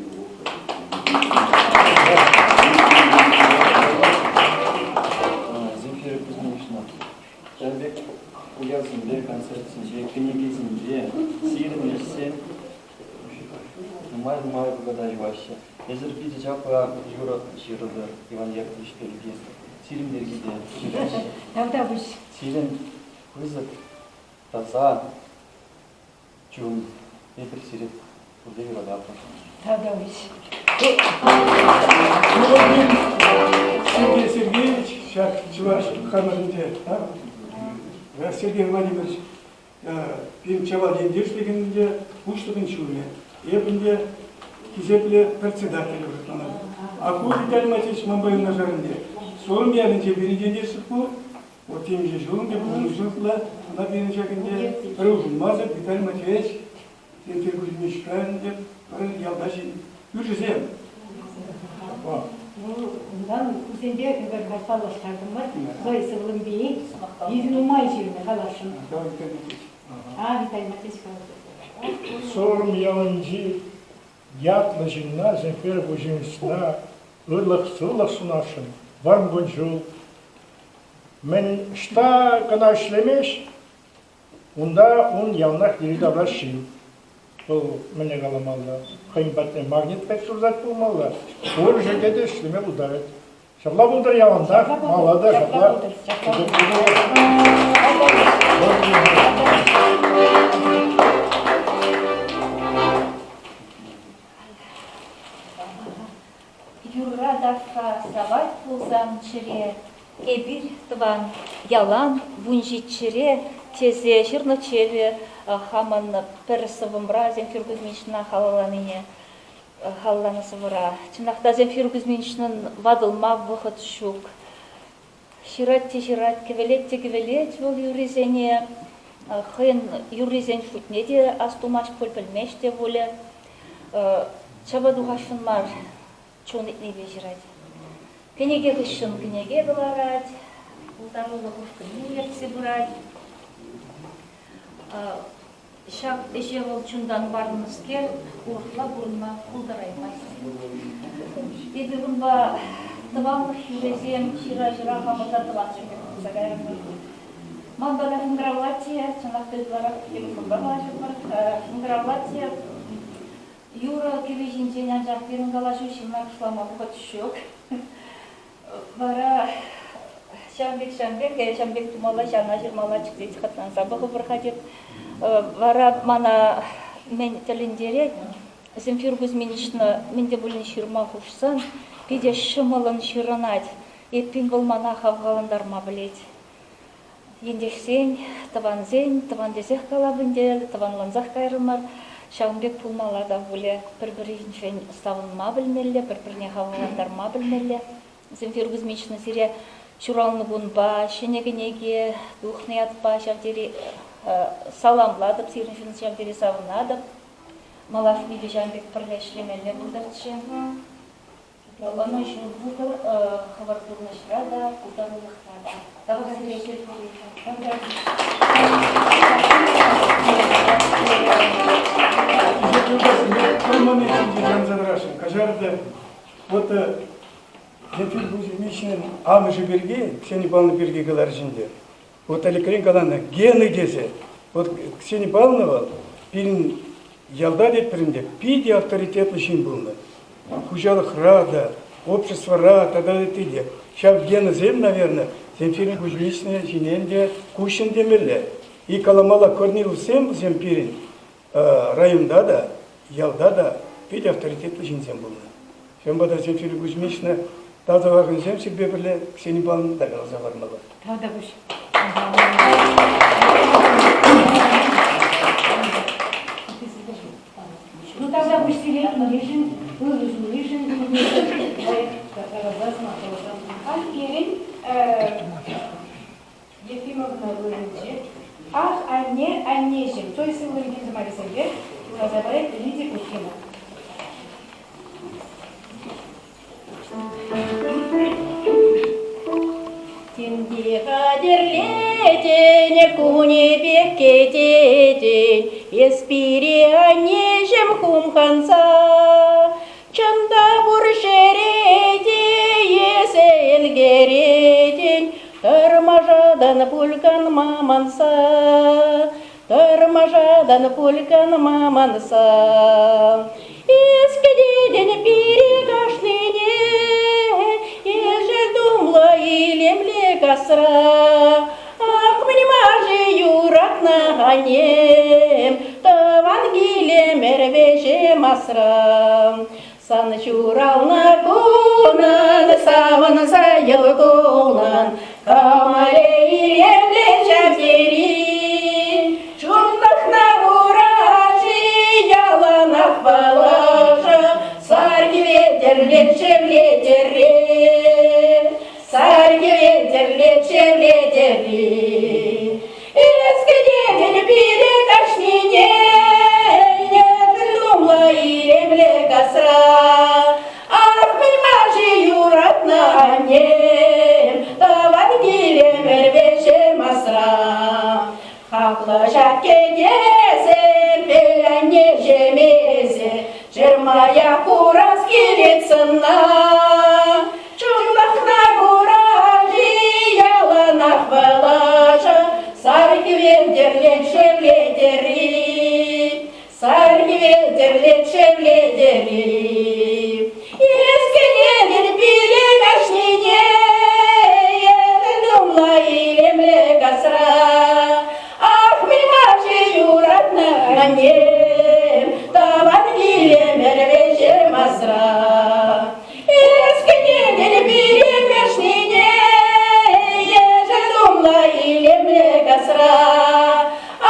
Земфира Кузьминична, ҫавӑн пек уявсемпе, концертсенче, кӗнекесенче сирӗн ӗҫсем нумай-нумай вӑхӑта юлаҫҫӗ. Эсир питӗ чаплӑ юрӑ ҫырӑтӑр, Иван Яковлевич пирки. Сирӗн пирки те ҫыраҫҫӗ. Тавтапуҫ. Сирӗн пысӑк таса чун. Эпир сире пурте юрататпӑр. Тавтапуҫ. Сергей Сергеевич ҫак чӑваш хамӑрӗнче, Сергей Владимирович пирӗн Чавал ентешлӗхӗн те пуҫлӑхӗн ҫумӗ. Эп ӗнтӗ хисеплӗ председатель шутланатӑп. А ку Виталий Матвеевич манпа юнашар ӗнтӗ. Сорӑм ялӗнче пирӗн ентешлӗх пур. Вот темиҫе ҫул ӗнтӗ пурнӑҫ ытла. Ӑна пирӗн ҫак ӗнтӗ пӗр улшӑнмасӑр Виталий Матвеевич Сергей Кузьмичпа ӗнтӗ пӗр ялта ҫын. Кӳршӗсем. Ну, унтан кусемпе эпир халь паллаштартӑмӑр. Зоя Сывлӑмпи питӗ нумай ҫырнӑ каласшӑн. А, Виталий Матвеевич калаҫать. Сорӑм ялӗнчи ятлӑ ҫынна Земфира Кузьминична ырлӑх-сывлӑх сунасшӑн. Вӑрӑм кун-ҫул. Мӗн ӑҫта кӑна ӗҫлемест, Унта ун яланах йӗри-тавра ҫын. Вӑл мӗне каламалла, хӑйӗн патне магнит пек туртать пулмалла, пур ҫӗрте те ӗҫлеме пултарать. Ҫапла пултӑр яланах, мала та ҫапла. Юрра ташша савать пулсан чӗре, эпир, тӑван, ялан вунҫиччӗре тесе ҫырнӑччӗ эпӗ хамӑн пӗр сӑввӑмра Земфира Кузьминична халалланине, халалланӑ сӑвӑра. Чӑнах та Земфира Кузьминичнӑн ватӑлма вӑхӑт ҫук. Ҫырать те ҫырать, кӗвӗлет те кӗвӗлет вӑл юррисене. Хӑйӗн юррисен шутне те астумасть пуль, пӗлмест те пулӗ. Чапа тухасшӑн мар, чун ыйтнипе ҫырать. Кӗнеке хыҫҫӑн кӗнеке кӑларать, пултарулӑх ушкӑнне ертсе пырать. Ҫак ӗҫе вӑл чунтан парӑннӑскер урӑхла пурӑнма пултараймасть. Эпир унпа тӑванлӑх юррисем ҫыра-ҫыра хамӑрта тӑвансем пек пулса кайрӑмӑр. Ман пата шӑнкӑравлать те, чӑнах та ытларах телефонпа калаҫатпӑр, шӑнкӑравлать те юрӑ кӗвӗ ҫинчен, анчах пирӗн калаҫу ҫынна кӑшлама вӑхӑт ҫук. Вара ҫавӑн пек, ҫавӑн пек, ҫавӑн пек тумалла, ҫавна ҫырмалла тет хӑтланса пӑхӑпӑр-ха тет. Вара мана мӗн тӗлӗнтерет, Земфира Кузьминична мӗн те пулин ҫырма хушсан питӗ ҫӑмӑллӑн ҫырӑнать. Эппин вӑл мана хавхалантарма пӗлет. Ентешсен, тӑвансен, тӑван тесех калап ӗнтӗ, тӑванлансах кайрӑмӑр. Ҫавӑн пек пулмалла та пулӗ. Пӗр-пӗриншӗн савӑнма пӗлмелле, пӗр-пӗрне хавхалантарма пӗлмелле. Земфира Кузьминична сире. Ҫуралнӑ кунпа, ҫӗнӗ кӗнеке тухнӑ ятпа ҫав тери саламлатӑп, сирӗншӗн ҫав тери савӑнатӑп. Малашне те ҫавӑн пек пӗрле ӗҫлемелле пултӑрччӗ. Ӑнӑҫу пултӑр хӑвӑр пурнӑҫра та, пултарулӑхра та. Тавах сире Чанса тӑрасшӑн. Каҫар та, вот Ефим Кузьмичӑн амӑшӗ пирки, Ксения Павловна пирки каларӗҫ ӗнтӗ. Вот ӗлӗкрен каланӑ Гена тесе. Вот Ксения Павловна вӑл пирӗн ялта тетпӗр ӗнтӗ, питӗ авторитетлӑ ҫын пулнӑ. Хуҫалӑхра та, обществӑра тата ытти те. Ҫав генӑсем, наверное, Земфира Кузьмична ҫине ӗнтӗ куҫҫӑн темелле. И каламалла Корниловсем вӗсем пирӗн районта та, ялта та питӗ авторитетлӑ ҫынсем пулнӑ. Ҫавӑнпа та Земфира Кузьмична тав тӑвакансем сирпе пӗрле Ксения Павловна та каласа хӑвармалла. Тавтапуҫ. Ну, тавтапуҫ сире килнишӗн, ырӑ суннишӗн, каласа сӑмах каласа. Халь пирӗн Ефимовна вырӑнче Ах, анне, аннеҫӗм, той сывлӑхӗн сӑмахӗсемпе юрласа парать Лидия Уткина. Тинки хатӗрлетӗн, кунӗпех кӗтетӗн, эс пире, аннеҫӗм, хумханса. Чӑн та пур ҫӗре те эсӗ ӗлкӗретӗн, тӑрмашатӑн пуль канма манса, тӑрмашатӑн пуль канма манса. Эс кӗтетӗн пире кашнине, ешӗл тумлӑ илемлӗ касра. Ах, мӗн-ма-ши юратнӑ аннем, тӑван килӗмӗр вӗҫӗм асра. Сан ҫуралнӑ кунӑн савӑнса йӑл кулнӑн, кӑмӑлӗ илемлӗ ҫав тери. Чунлӑхна кура-ши яланах палӑшӑ, сар хӗвел шевле-тӗрре. Сар хӗвел тӗрлет шевле тӗрри. Эс кӗтетӗн пире кашнине, тумлӑ илемлӗ касра. Ах, мӗн-ма-ши юратнӑ аннем, тӑван килӗмӗр вӗҫӗм асра. Хаклӑ ҫак кӗтесем, анне ҫемесе, Чӑрмая курас килет сӑнна. Чунлӑхна кура-ши яланах вӑлаша, Сар хӗвел тӗрлет шевле-тӗрри. Сар хӗвел тӗрлет шевле-тӗрри. Эс кӗтетӗн пире кашнине, Эпӗ тумла илемлӗ касра. Ах, мӗн-ма-ши юратнӑ аннем, Тӑван килӗмӗр вӗҫӗм асра. Эс кӗтетӗн пире кашнине, Ешӗл тумлӑ илемлӗ касра.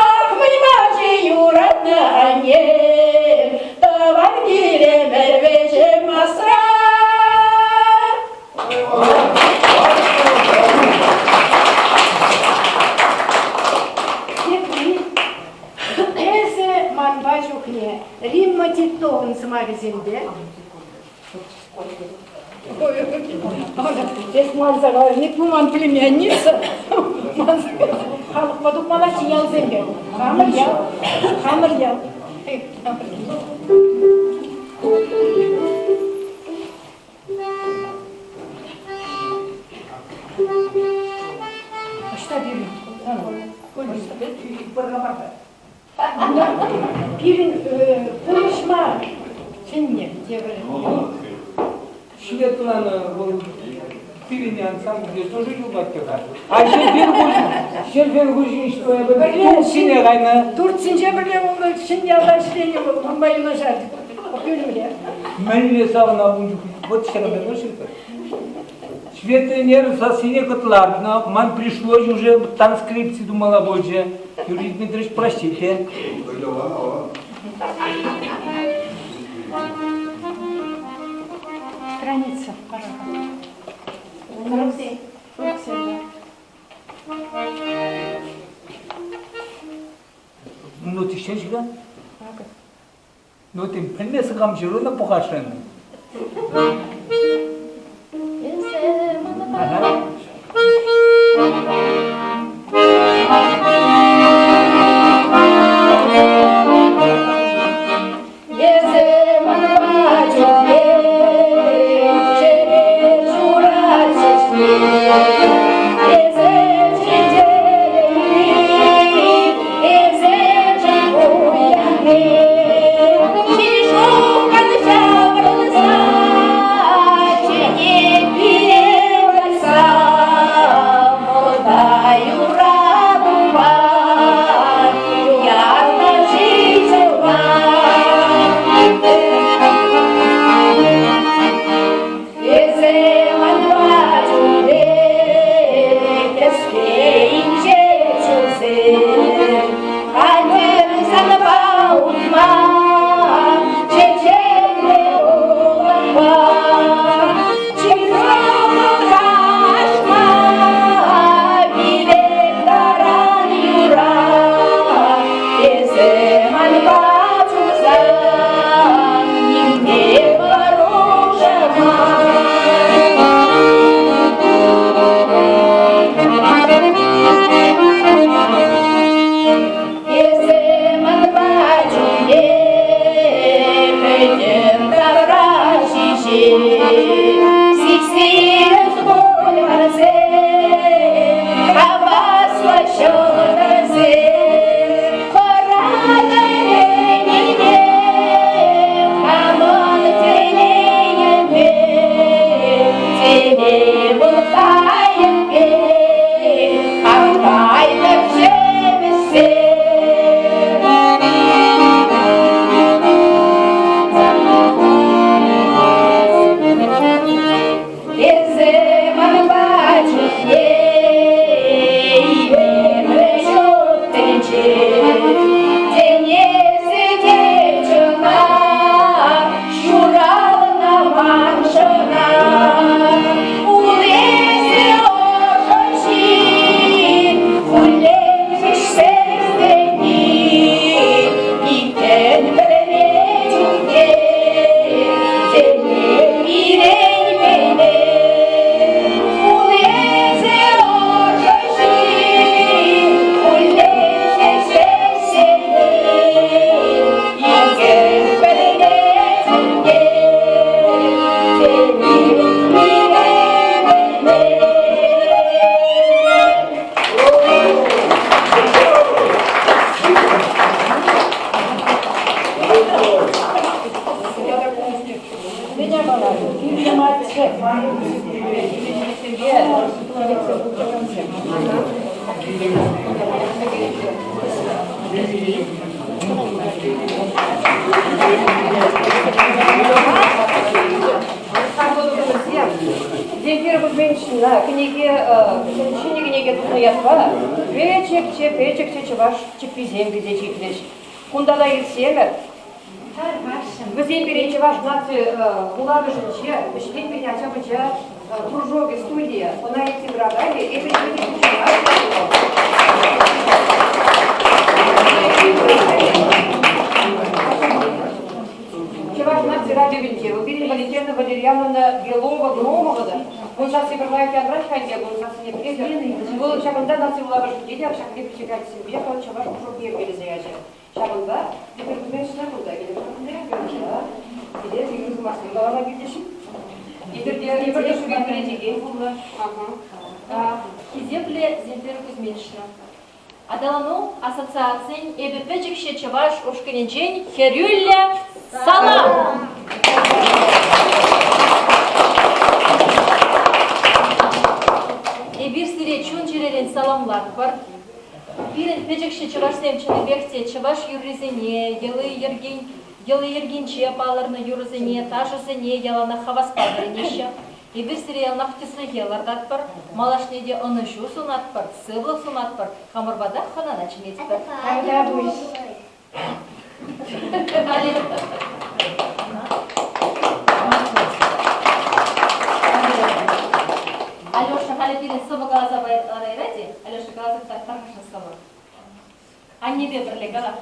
Ах, мӗн-ма-ши юратнӑ аннем, Тӑван килӗмӗр вӗҫӗм асра. Тепри эсӗ манпа чухне Римма Титовӑн сӑмахӗсемпе Эс манса каларӑн, ну ман племянница. Халӑхпа тухмаллаччӗ ялсемпе. Хамӑр ял, хамӑр ял. Ӑҫта пирӗн? Пирӗн пулӑшма чӗннӗ тепӗр. Светлана вӑл пирӗн ансамбльте тоже юрлать-ха. А Ҫерпел Кузьмич Турцине кайнӑ. Турцинче пӗрле пулнӑ, Ҫӗньялта ӗҫленӗ вӑл, манпа юнашар пӳлӗмре. Мӗнле савӑна ун чухне? Вот ҫакӑнта ҫыртӑр. Светлинер сассине кӑтлартнӑ, ман пришлось уже транскрипци тумалла пулчӗ. Юрий Дмитриевич, простите. Страница, пожалуйста. ҫеҫ-ха. Ну, тем пӗлмесӗр кам ҫырнӑ пӑхасшӑн. Эсӗ манпа чухне чӗре шурать ҫеҫке. Эсӗ чӗнтерни, эсӗ чун пуянни. Ҫил-шухӑн ҫаврӑнса, чӗнет пире вырса, Мӑлта юратупа Эсӗ манпа чухне кӗске инҫе ҫулсем Хатӗр санпа утма чечеклӗ улӑхпа Чыслӑ пилӗк таран юра Эсӗ манпа чунсан нимпе хӑрушӑ мар. Эсӗ манпа чухне пӗтӗм тавра ҫиҫет. Сиксирӗх пуль хаваслӑ ҫӑлтӑрсем. Хӑратӑр ӗнене, хамӑн телейӗме, телей вӑл кайӑк пек, ан кайтӑр ҫемӗҫсе. Эсӗ манпа чухне илемлӗ ҫут тӗнче. Тен, эсӗ те чӑнах ҫуралнӑ маншӑнах. Ун эсӗ ӑшӑ ҫил, хуллен вӗҫсе иртни. Иккӗн пӗрле чухне телей пирӗн Ун эсӗ ӑшӑ ҫил, хуллен ҫеҫ Иккӗн пӗрле чухне телей пирӗн Земфира Кузьминична кӗнеке ҫӗнӗ кӗнеке тухнӑ ятпа пӗчӗкчӗ, пӗчӗкчӗ чӑваш чӗпписем килсе ҫитрӗҫ. Кунта та иртсемӗр. Вӗсем пире чӑваш наци вулавӑшӗнче ӗҫлет пирӗн ача-пӑча кружокӗ, студийӗ. Ӑна ертсе пыраканӗ эпир Чӑваш наци радиовӗнче вӑл пирӗн Валентина Валерьяновна Белова-Громова та ун сасси пӗр лайӑх янрать-ха ӗнтӗ, ун сассине пӗлетӗр. Вӑл ҫакӑнта наци вулавӑшӗнче те ҫак пӗчӗк ачасемпе вӑл чӑваш кружокне йӗркелесе ячӗ. Ҫавӑнпа эпир кузьминична кунта килӗшнӗ, пире ырӑ сӑмахсем калама килчӗҫ. Эпир те эпир те шӳрен вӗрентекен пулнӑ. Хисеплӗ Земфира Кузьминична, Аталану ассоциацийӗн эпӗ пӗчӗкҫӗ чӑваш ушкӑнӗнчен хӗрӳллӗ салам! Эпир сире чун-чӗререн саламлатпӑр. Пирӗн пӗчӗкҫӗ чӑвашсем чӑннипех те чӑваш юррисене, йӑли-йӗркин йӑли-йӗркинче палӑрнӑ юрӑсене, ташӑсене яланах хаваспа вӗренеҫҫӗ. Эпир сире яланах тӗслӗхе лартатпӑр, малашне те ӑнӑҫу сунатпӑр, сывлӑх сунатпӑр, хамӑр пата хӑнана чӗнетпӗр. Тавтапуҫ. Алеша, халӗ пирӗн сӑвӑ каласа парайрать-и? Алеша, каласа кӑтарт-ха сӑвӑ. Аннепе пӗрле кала.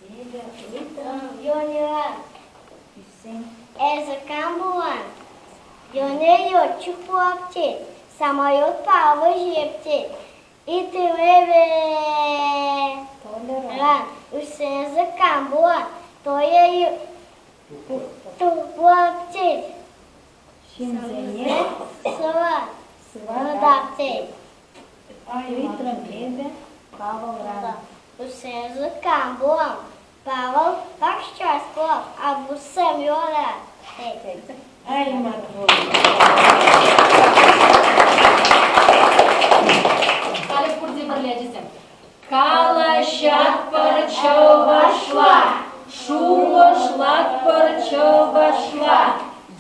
Эпӗ ыйтрӑм Леньӑран. Эсӗ кам пулан? Леня летчик пулап тет, самолетпа вӗҫеп тет. Ыйтрӑм эпӗ Тольӑран. Ӳссен эсӗ кам пулан? Толя пулап тет. Ҫынсене сыватап тет. Ыйтрӑм эпӗ Павӑлран. Ӳссен кам пулам? Павӑл пахчаҫ пулап, а буссем юра, тет. Ай, маттур. Халӗ пурте пӗрле ачасем. Калаҫатпӑр чӑвашла, шухӑшлатпӑр чӑвашла,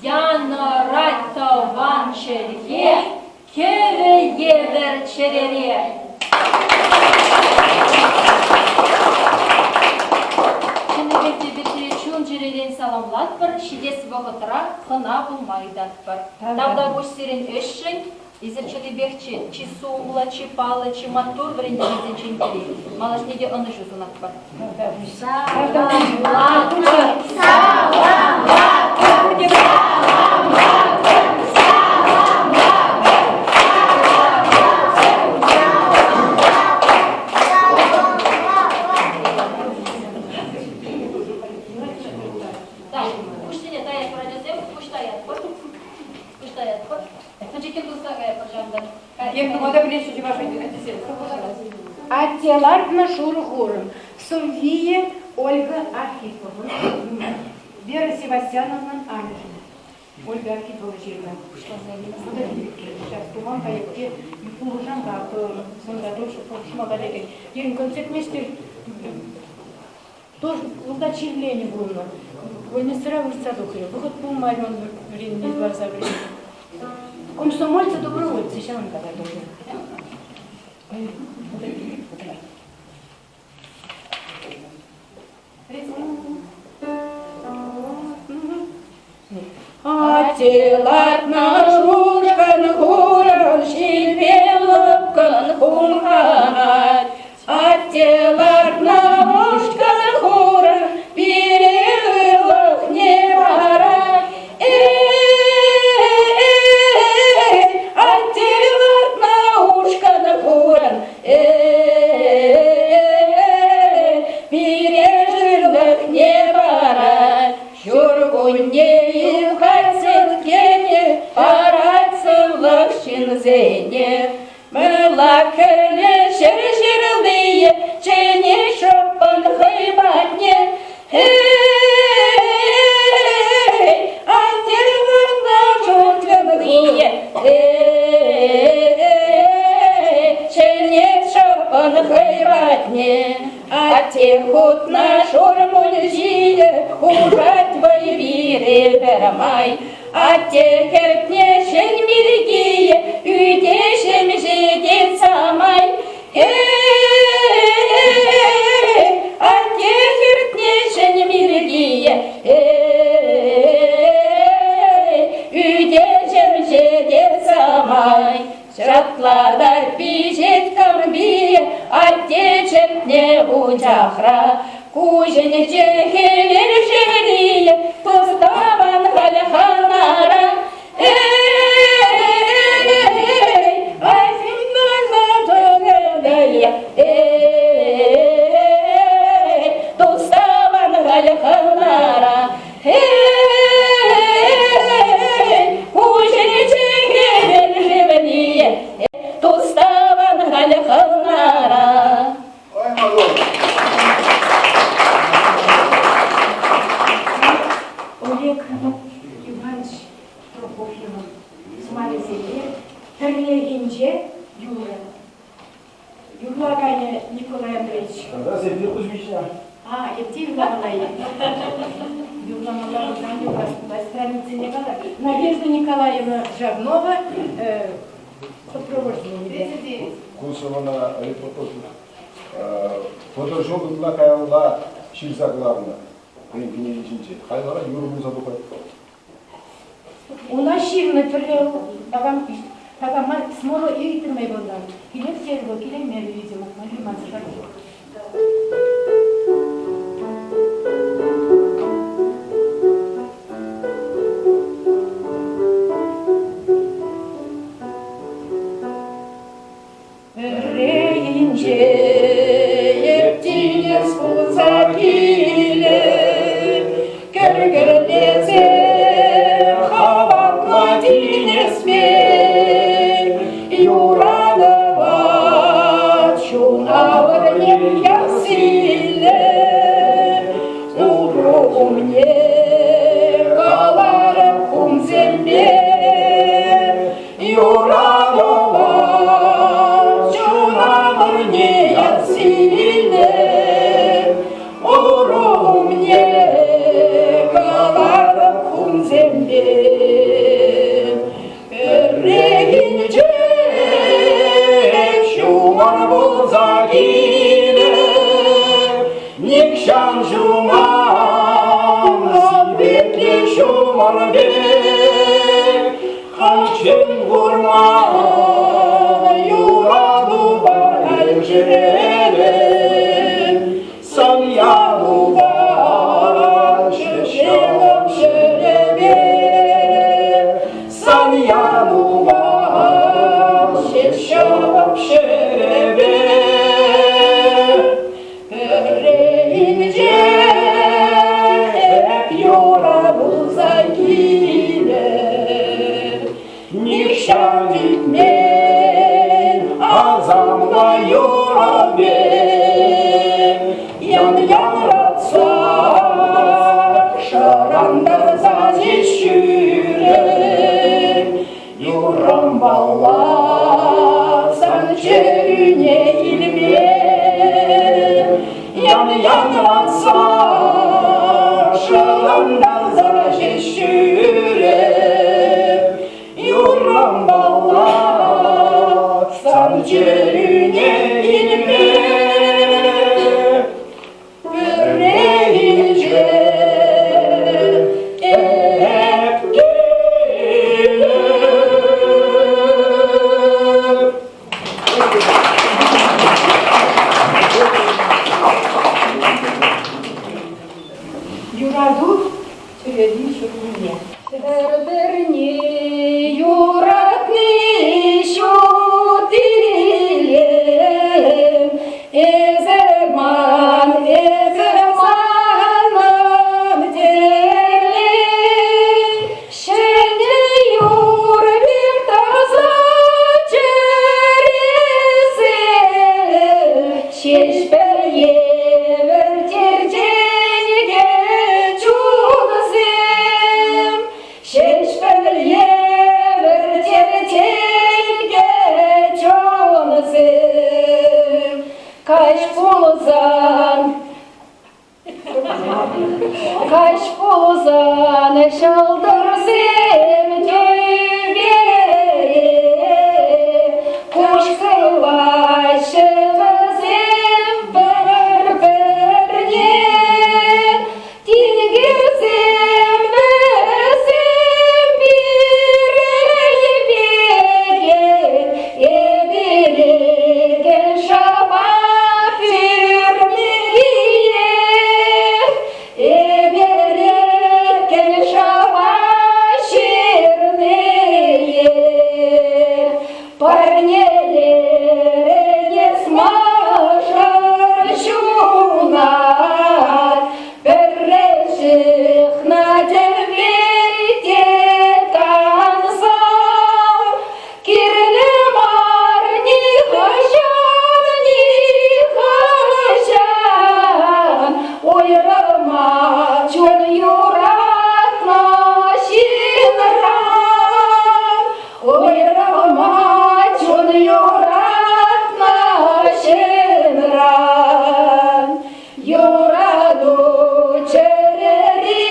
янӑрать тӑван чӗлхе, кӗвӗ евӗр чӗрере. Чӑннипех те эпир сире чун-чӗререн саламлатпӑр, ҫитес вӑхӑтра хӑна пулма ыйтатпӑр. Тавтапуҫ сирӗн ӗҫшӗн, Эсир чӑннипех чи сумлӑ, чи паллӑ, чи маттур вӗрентекенсенчен пӗри. Малашне те ӑнӑҫу сунатпӑр. Саламлатпӑр! Саламлатпӑр! Саламлатпӑр! Так, пуҫсене таятпӑр, ачасем, пуҫ таятпӑр. Пуҫ таятпӑр. Пӗчӗккӗн туса каятпӑр ҫавӑнтан. Эп тума та пӗлеҫҫӗ чӑваш аттесем. Атте лартнӑ шурӑ хурӑн. Сӑввийӗ Ольга Архиповӑн, Вера Севастьяновнӑн амӑшӗн. Ольга Архипова ҫырнӑ. Сейчас туман кайӑкки пулӑшам-ха, кунта тоже пулӑшмалла лекет. Пирӗн концертмейстер Тоже унта чирленӗ пулнӑ. Больницӑра выртса тухрӗ. Вӑхӑт пулмарӗ он вӗренме, ларса вӗренме. Комсомольцы добровольцы ҫавӑнпа та тухнӑ. Атте лартнӑ шушкӑн хурӑн ҫилпе лӑпкӑн хумханать. Атте лартнӑ ушкӑн хурӑн пире ырлӑхне парать. Эй, атте лартнӑ ушкӑн хурӑн, эй, пире ырлӑхне парать. Ҫуркунне юхать сӗткенӗ, парать сывлӑх ҫынсене. Мӑла кӗлӗ ҫӗр ҫырлийӗ чӗнет шӑппӑн хӑй патне. Эй, атте выртнӑ шутлӑхийӗ, эй, чӗнет шӑппӑн хӑй патне. Атте хутнӑ шур мунчийӗ хушать вӑй пире пӗрмай. Атте хӗртне ҫӗн милкийӗ ӳте ҫемҫетет самай. Эй, атте хӗртне ҫӗн милкийӗ, эй, ӳте ҫемҫетет самай. Ҫатлатать пиҫет кӑмпи, атте чӗртнӗ вучахра. Куҫӗнче хӗвел шевлийӗ, тус-тӑван халь хӑнара. Эй, эй, тус-тӑван халь хӑнара. Эй, куҫӗнче хӗвел шевлийӗ, тус-тӑван халь хӑнара. Олег Иванович Прокофьевӑн сӑмахӗсемпе пӗрлехинче юрӑ. Юрлаканӗ Николай Андреевич. Тата Сергей Кузьмича. А, эпте юрламалла-и? Юрламалла пулсан юрлас пулать. Страницине кала. Надежда Николаевна Жавнова сопровождение. Ку сӑвӑна репортаж вӑтӑр ҫул ытла каялла ҫырса кӑларнӑ хӑйӗн кӗнеки ҫинче. Халь вара юрӑ пулса тухать. Уна ҫырнӑ тӗрлӗ такам такама смола ыйтрӑм эпӗ унтан. Килес терӗ вӑл, килеймерӗ, видимо, мӗнле мансӑр. пек юратӑва чун авӑрне ярсиле Турӑ умне каларӑм хумсемпе юратӑва чун авӑрне ярсиле Турӑ умне каларӑм хумсемпе. Пӗррехинче ҫумӑр пулса килӗ, нихҫан ҫуман сипетлӗ ҫумӑр пек. Хальччен курман юратупа ӗлчӗреле. Сан ятупа ҫеҫелӗм ҫӗрепе, сан ятупа ҫеҫелӗм ҫӗрепе. Пӗррехинче эп юра пулса килӗп, Нихҫан илтмен асамлӑ юрӑ пек ян-янратса шӑрантарса ҫеҫ ҫӳрет. Юррӑмпалла сан чӗрӳне илме ян-янратса шӑрантарса ҫеҫ ҫӳрет. Юррӑмпалла сан чӗрӳне илме пӗррехинче эп килӗп. Юрату чӗрери ҫуррине. Пӗр-пӗрне юратни ҫут илем. Эсӗ ман, эсӗ манӑн телей. Ҫӗнӗ юр пек таса чӗресем Ҫеҫпӗл евӗр черченкӗ чунсем, Ҫеҫпӗл евӗр черченкӗ чунсем. Каҫ пулсан Каҫ пулсан ҫӑлтӑрсем тӳпере куҫ хываҫҫӗ вӗсем пӗр-пӗрне. Тинкерсем вӗсем пире эпир шапа пӳрниех, эпир шапа ҫырниех. Парнелерӗн эс мӑшӑр ҫунат, Пӗрре ҫыхнӑ тӗвве тансам, Кирлӗ мар нихӑҫан, нихӑҫан уйрӑлма чун юратнӑ ҫынран. Уйрӑлма чун юратнӑ ҫынран. Юрату чӗрери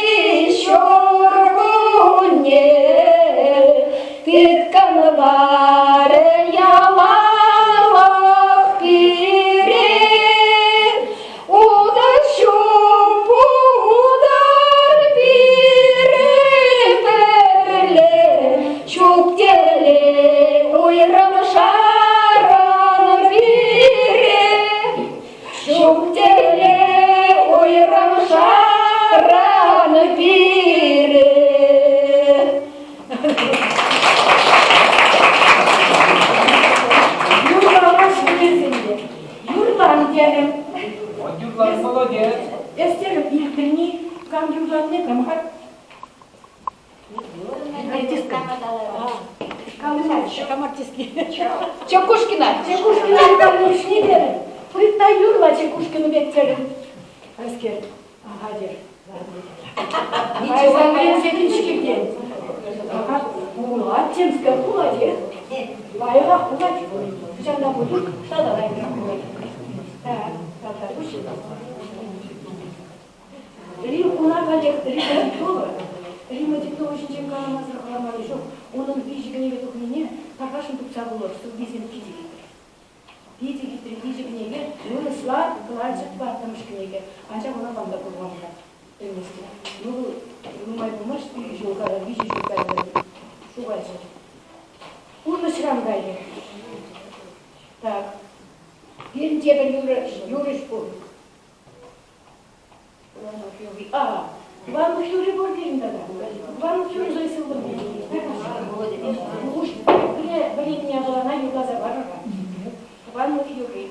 ҫуркунне тыткӑнларӗ яланлӑх пире. Утӑ ҫук пултӑр пире пӗрле, ҫук телей уйрӑмшарӑн пире. Ҫук телей уйрӑмшаран пире. Кам артистки? Чекушкина. Чекушкина Ивановичне терӗм. Пытта юрла Чекушкина пек терӗм. Хайскер, ага тер. Кайса вӗренсе килчӗ Ага, пулать темскер пулатех. Лайӑхах пулать. Хӑҫан та пулин, тата лайӑхрах пулать. Так, тата пуҫ. Рим уна каллех Рима Титова. Рима Титова ҫинчен каламасӑр хӑрамалли ҫук. Унӑн виҫӗ кӗнеке тухнине тархасшӑн тупса вулӑр, сӑввисем питӗ хитре. Питӗ хитре виҫӗ кӗнеке, вырӑсла кӑларчӗ тӑваттӑмӗш кӗнеке. Анчах ӑна хам та курман-ха. Пӗлместӗп. Ну, нумай пулмасть, икӗ ҫул кая, виҫӗ ҫул каялла ҫухалчӗ. Пурнӑҫран кайрӗ. Так. Пирӗн тепӗр юрӑҫ пур. Иванов Юрий. А, Иванов Юрий пур пирӗн тата. Иванов Юрий Зоя Сывлӑхне. Вӗреннӗ япалана юрласа парӑр-ха. Иванов Юрий.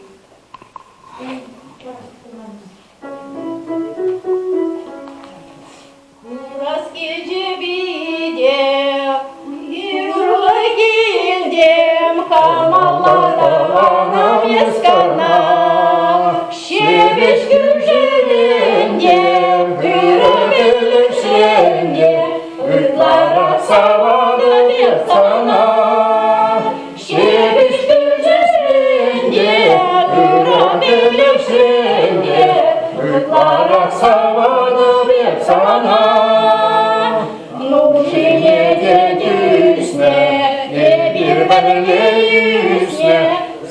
Курас килчӗ пите, урлӑ килтӗм, хамалла таванам эс кӑна. Ҫепӗҫ кӳршӗрен те, ырӑ пӗлӗшрен те, ытларах саватӑп эп сана. Ҫепӗҫ кӳршӗрен те, ырӑ пӗлӗшрен те, ытларах саватӑп эп сана. Нушине те тӳснӗ, эпир пӗрле ӳснӗ,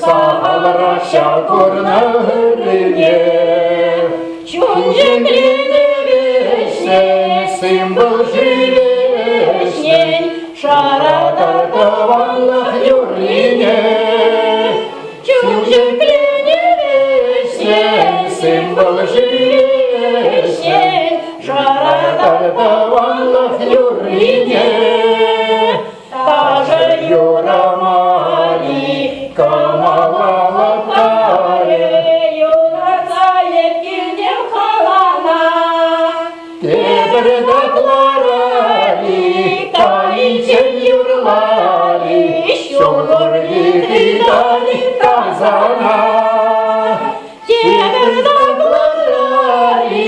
сахалрах ҫав курнӑ ыррине. Чун ҫӗкленӗ вӗҫнӗ, символ ҫӳлешнӗн, шаратар тӑванлӑх юррине. Чун ҫӗкленӗ вӗҫнӗ, символ ҫӳлешнӗн, шаратар тӑванлӑх юррине. Ташӑ юрамали кӑмӑла лӑпкарӗ. Юратса эп килтӗм халана. Тепӗр татларали, кайиччен юрлали, ҫул тытали тасана. Тепӗр татларали,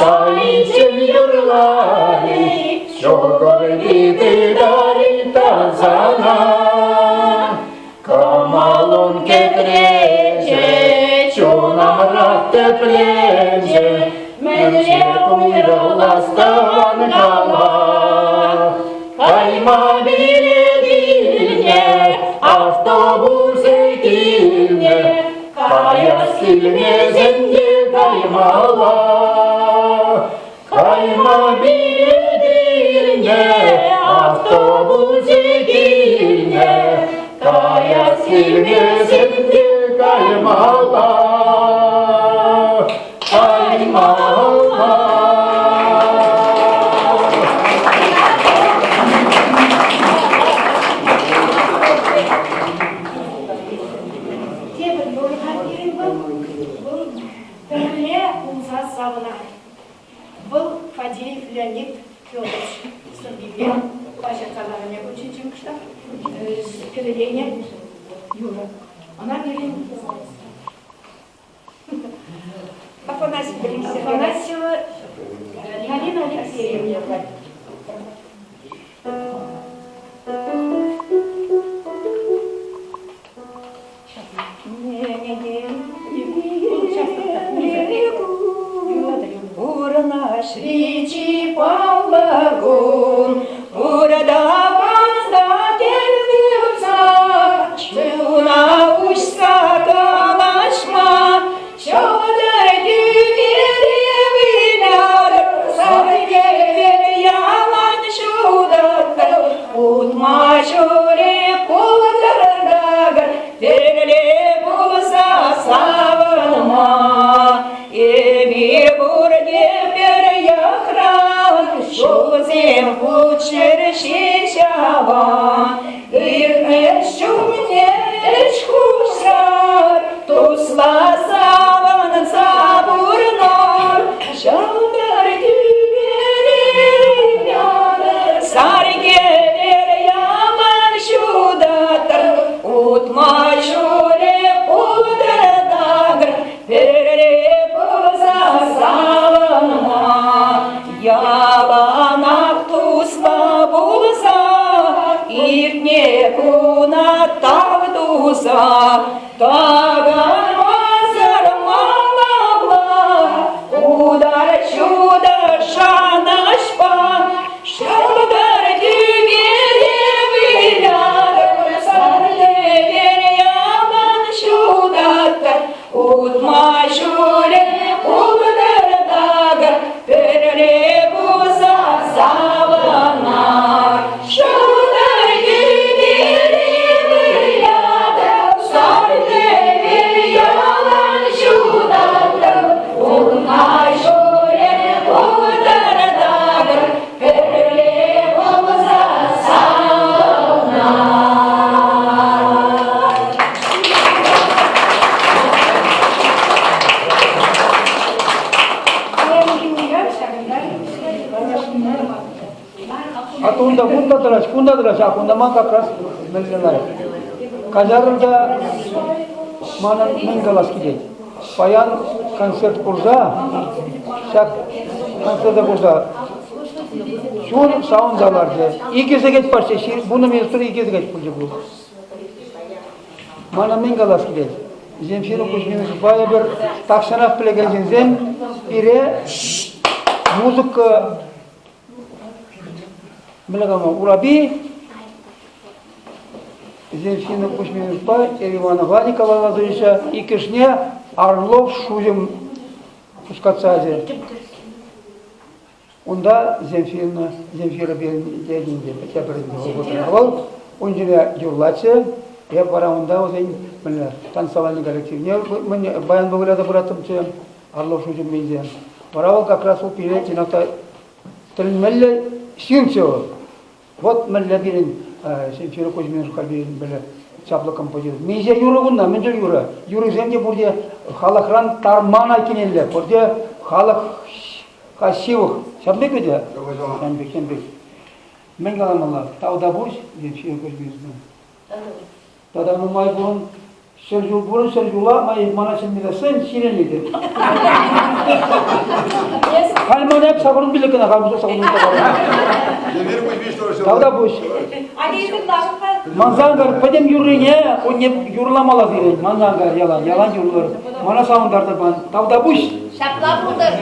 кайиччен юрлали, ҫул тытали тасана. Кӑмӑлун кӗтречӗ, чунӑмра тӗпленчӗ, мӗнле уйрӑлас тӑван кала. Кайма билет илнӗ, автобусӗ килнӗ, каяс килмесен те каймалла. Кайма билет илнӗ, автобусӗ килнӗ, каяс килмесен те каймалла. Каймалла. Тепӗр юрӑ-ха пирӗн вӑл. Вӑл пӗрле пулса савӑнать. Вӑл Фадеев Леонид Федорович сӑввипе Ваҫа каларӑмӗ пулчӗ кӑштах кӗвӗленӗ юрӑ. Ӑна пирӗн Афанасьева Галина Алексеевна юрлать. Пурӑнаҫри чи паллӑ кун, Пурӑнаканса тӗл чуна уҫса калаҫма, Ҫӑлтӑр тӳпере вылятӑр, сар хӗвел ялан ҫутатӑр, Утма ҫулӗ пултӑр такӑр, тӗле пулса савӑнма. Эпир пурте пӗр йӑхран, ҫулсем хутшӑр ҫеҫ аван. Иртнӗ ҫумне ӗҫ хушар, тусла савӑнса пурӑнар. Ҫӑлтӑр тӳпере сар кӗпер ялан ҫутатӑр. тав туса, такӑнмасӑр малалла утар ҫутӑ шанӑҫпа. Ҫӑлтӑр тӳпере вылятӑр, сар хӗвел ялан ҫутатӑр, утма ҫулӗ пултӑр такӑр, пӗрле пулса савӑнар. Ҫӑлтӑр тӳпере вылятӑр, сар хӗвел ялан ҫутатӑр, утма ҫулӗ пултӑр такӑр, пӗрле пулса савӑнар. Паянхи уяв ҫакӑнта А то унта кунта тӑрать, кунта тӑрать, а кунта ман как раз мӗнле лайӑх. Каҫарӑр та манӑн мӗн калас килет. Паян концерт курса, ҫак концерта курса чун савӑнса ларчӗ. Икӗ сехет паччӗ, вунӑ минутра икӗ сехет пулчӗ ку. Мана мӗн калас килет? Земфира Кузьминичпа эпир тахҫанах пӗлекен ҫынсем пире музыка мӗнле калама, урапи Земфина Кузьминичпа Иванова Николай Лазаревича иккӗшне Орлов шуҫӑм хускатса ячӗ. Унта Земфирна, Земфира пирӗн тепӗр вӑхӑтра вӑл ун ҫине юрлатчӗ. Эп вара унта вӗсен мӗнле танцевальный коллективне баянпа выляса пыраттӑмччӗ Орлов шуҫӑмминче. Вара вӑл как раз вӑл пире чӑнах та тӗлӗнмелле ҫынччӗ вӑл. Вот мӗнле пирӗн Земфира Кузьмин пирӗн мӗнле чаплӑ композитор. Миҫе юрӑ кунта, мӗн чул юрӑ? Юрӑсем те пурте халӑхран тарман айккинелле, пурте халӑх ҫывӑх. Ҫавӑн пек вӗт? Ҫавӑн пек, ҫавӑн пек. Мӗн каламалла? Тавтапуҫ, Земфира Кузьминична. Тата нумай пурӑн, Ҫӗр ҫул пурӑн, ҫӗр ҫула мана чӗнмесен ҫирӗнетӗп. Халь мана эп сакӑрӑн пилӗк кӑна халь сакӑрӑн Тавтапуҫ. Мансан кар пӗтӗм юррине унне юрламалла сирӗн. Мансан кар ялан, ялан юрлӑр. Мана савӑнтартӑр пан. Тавтапуҫ. Ҫапла пултӑр.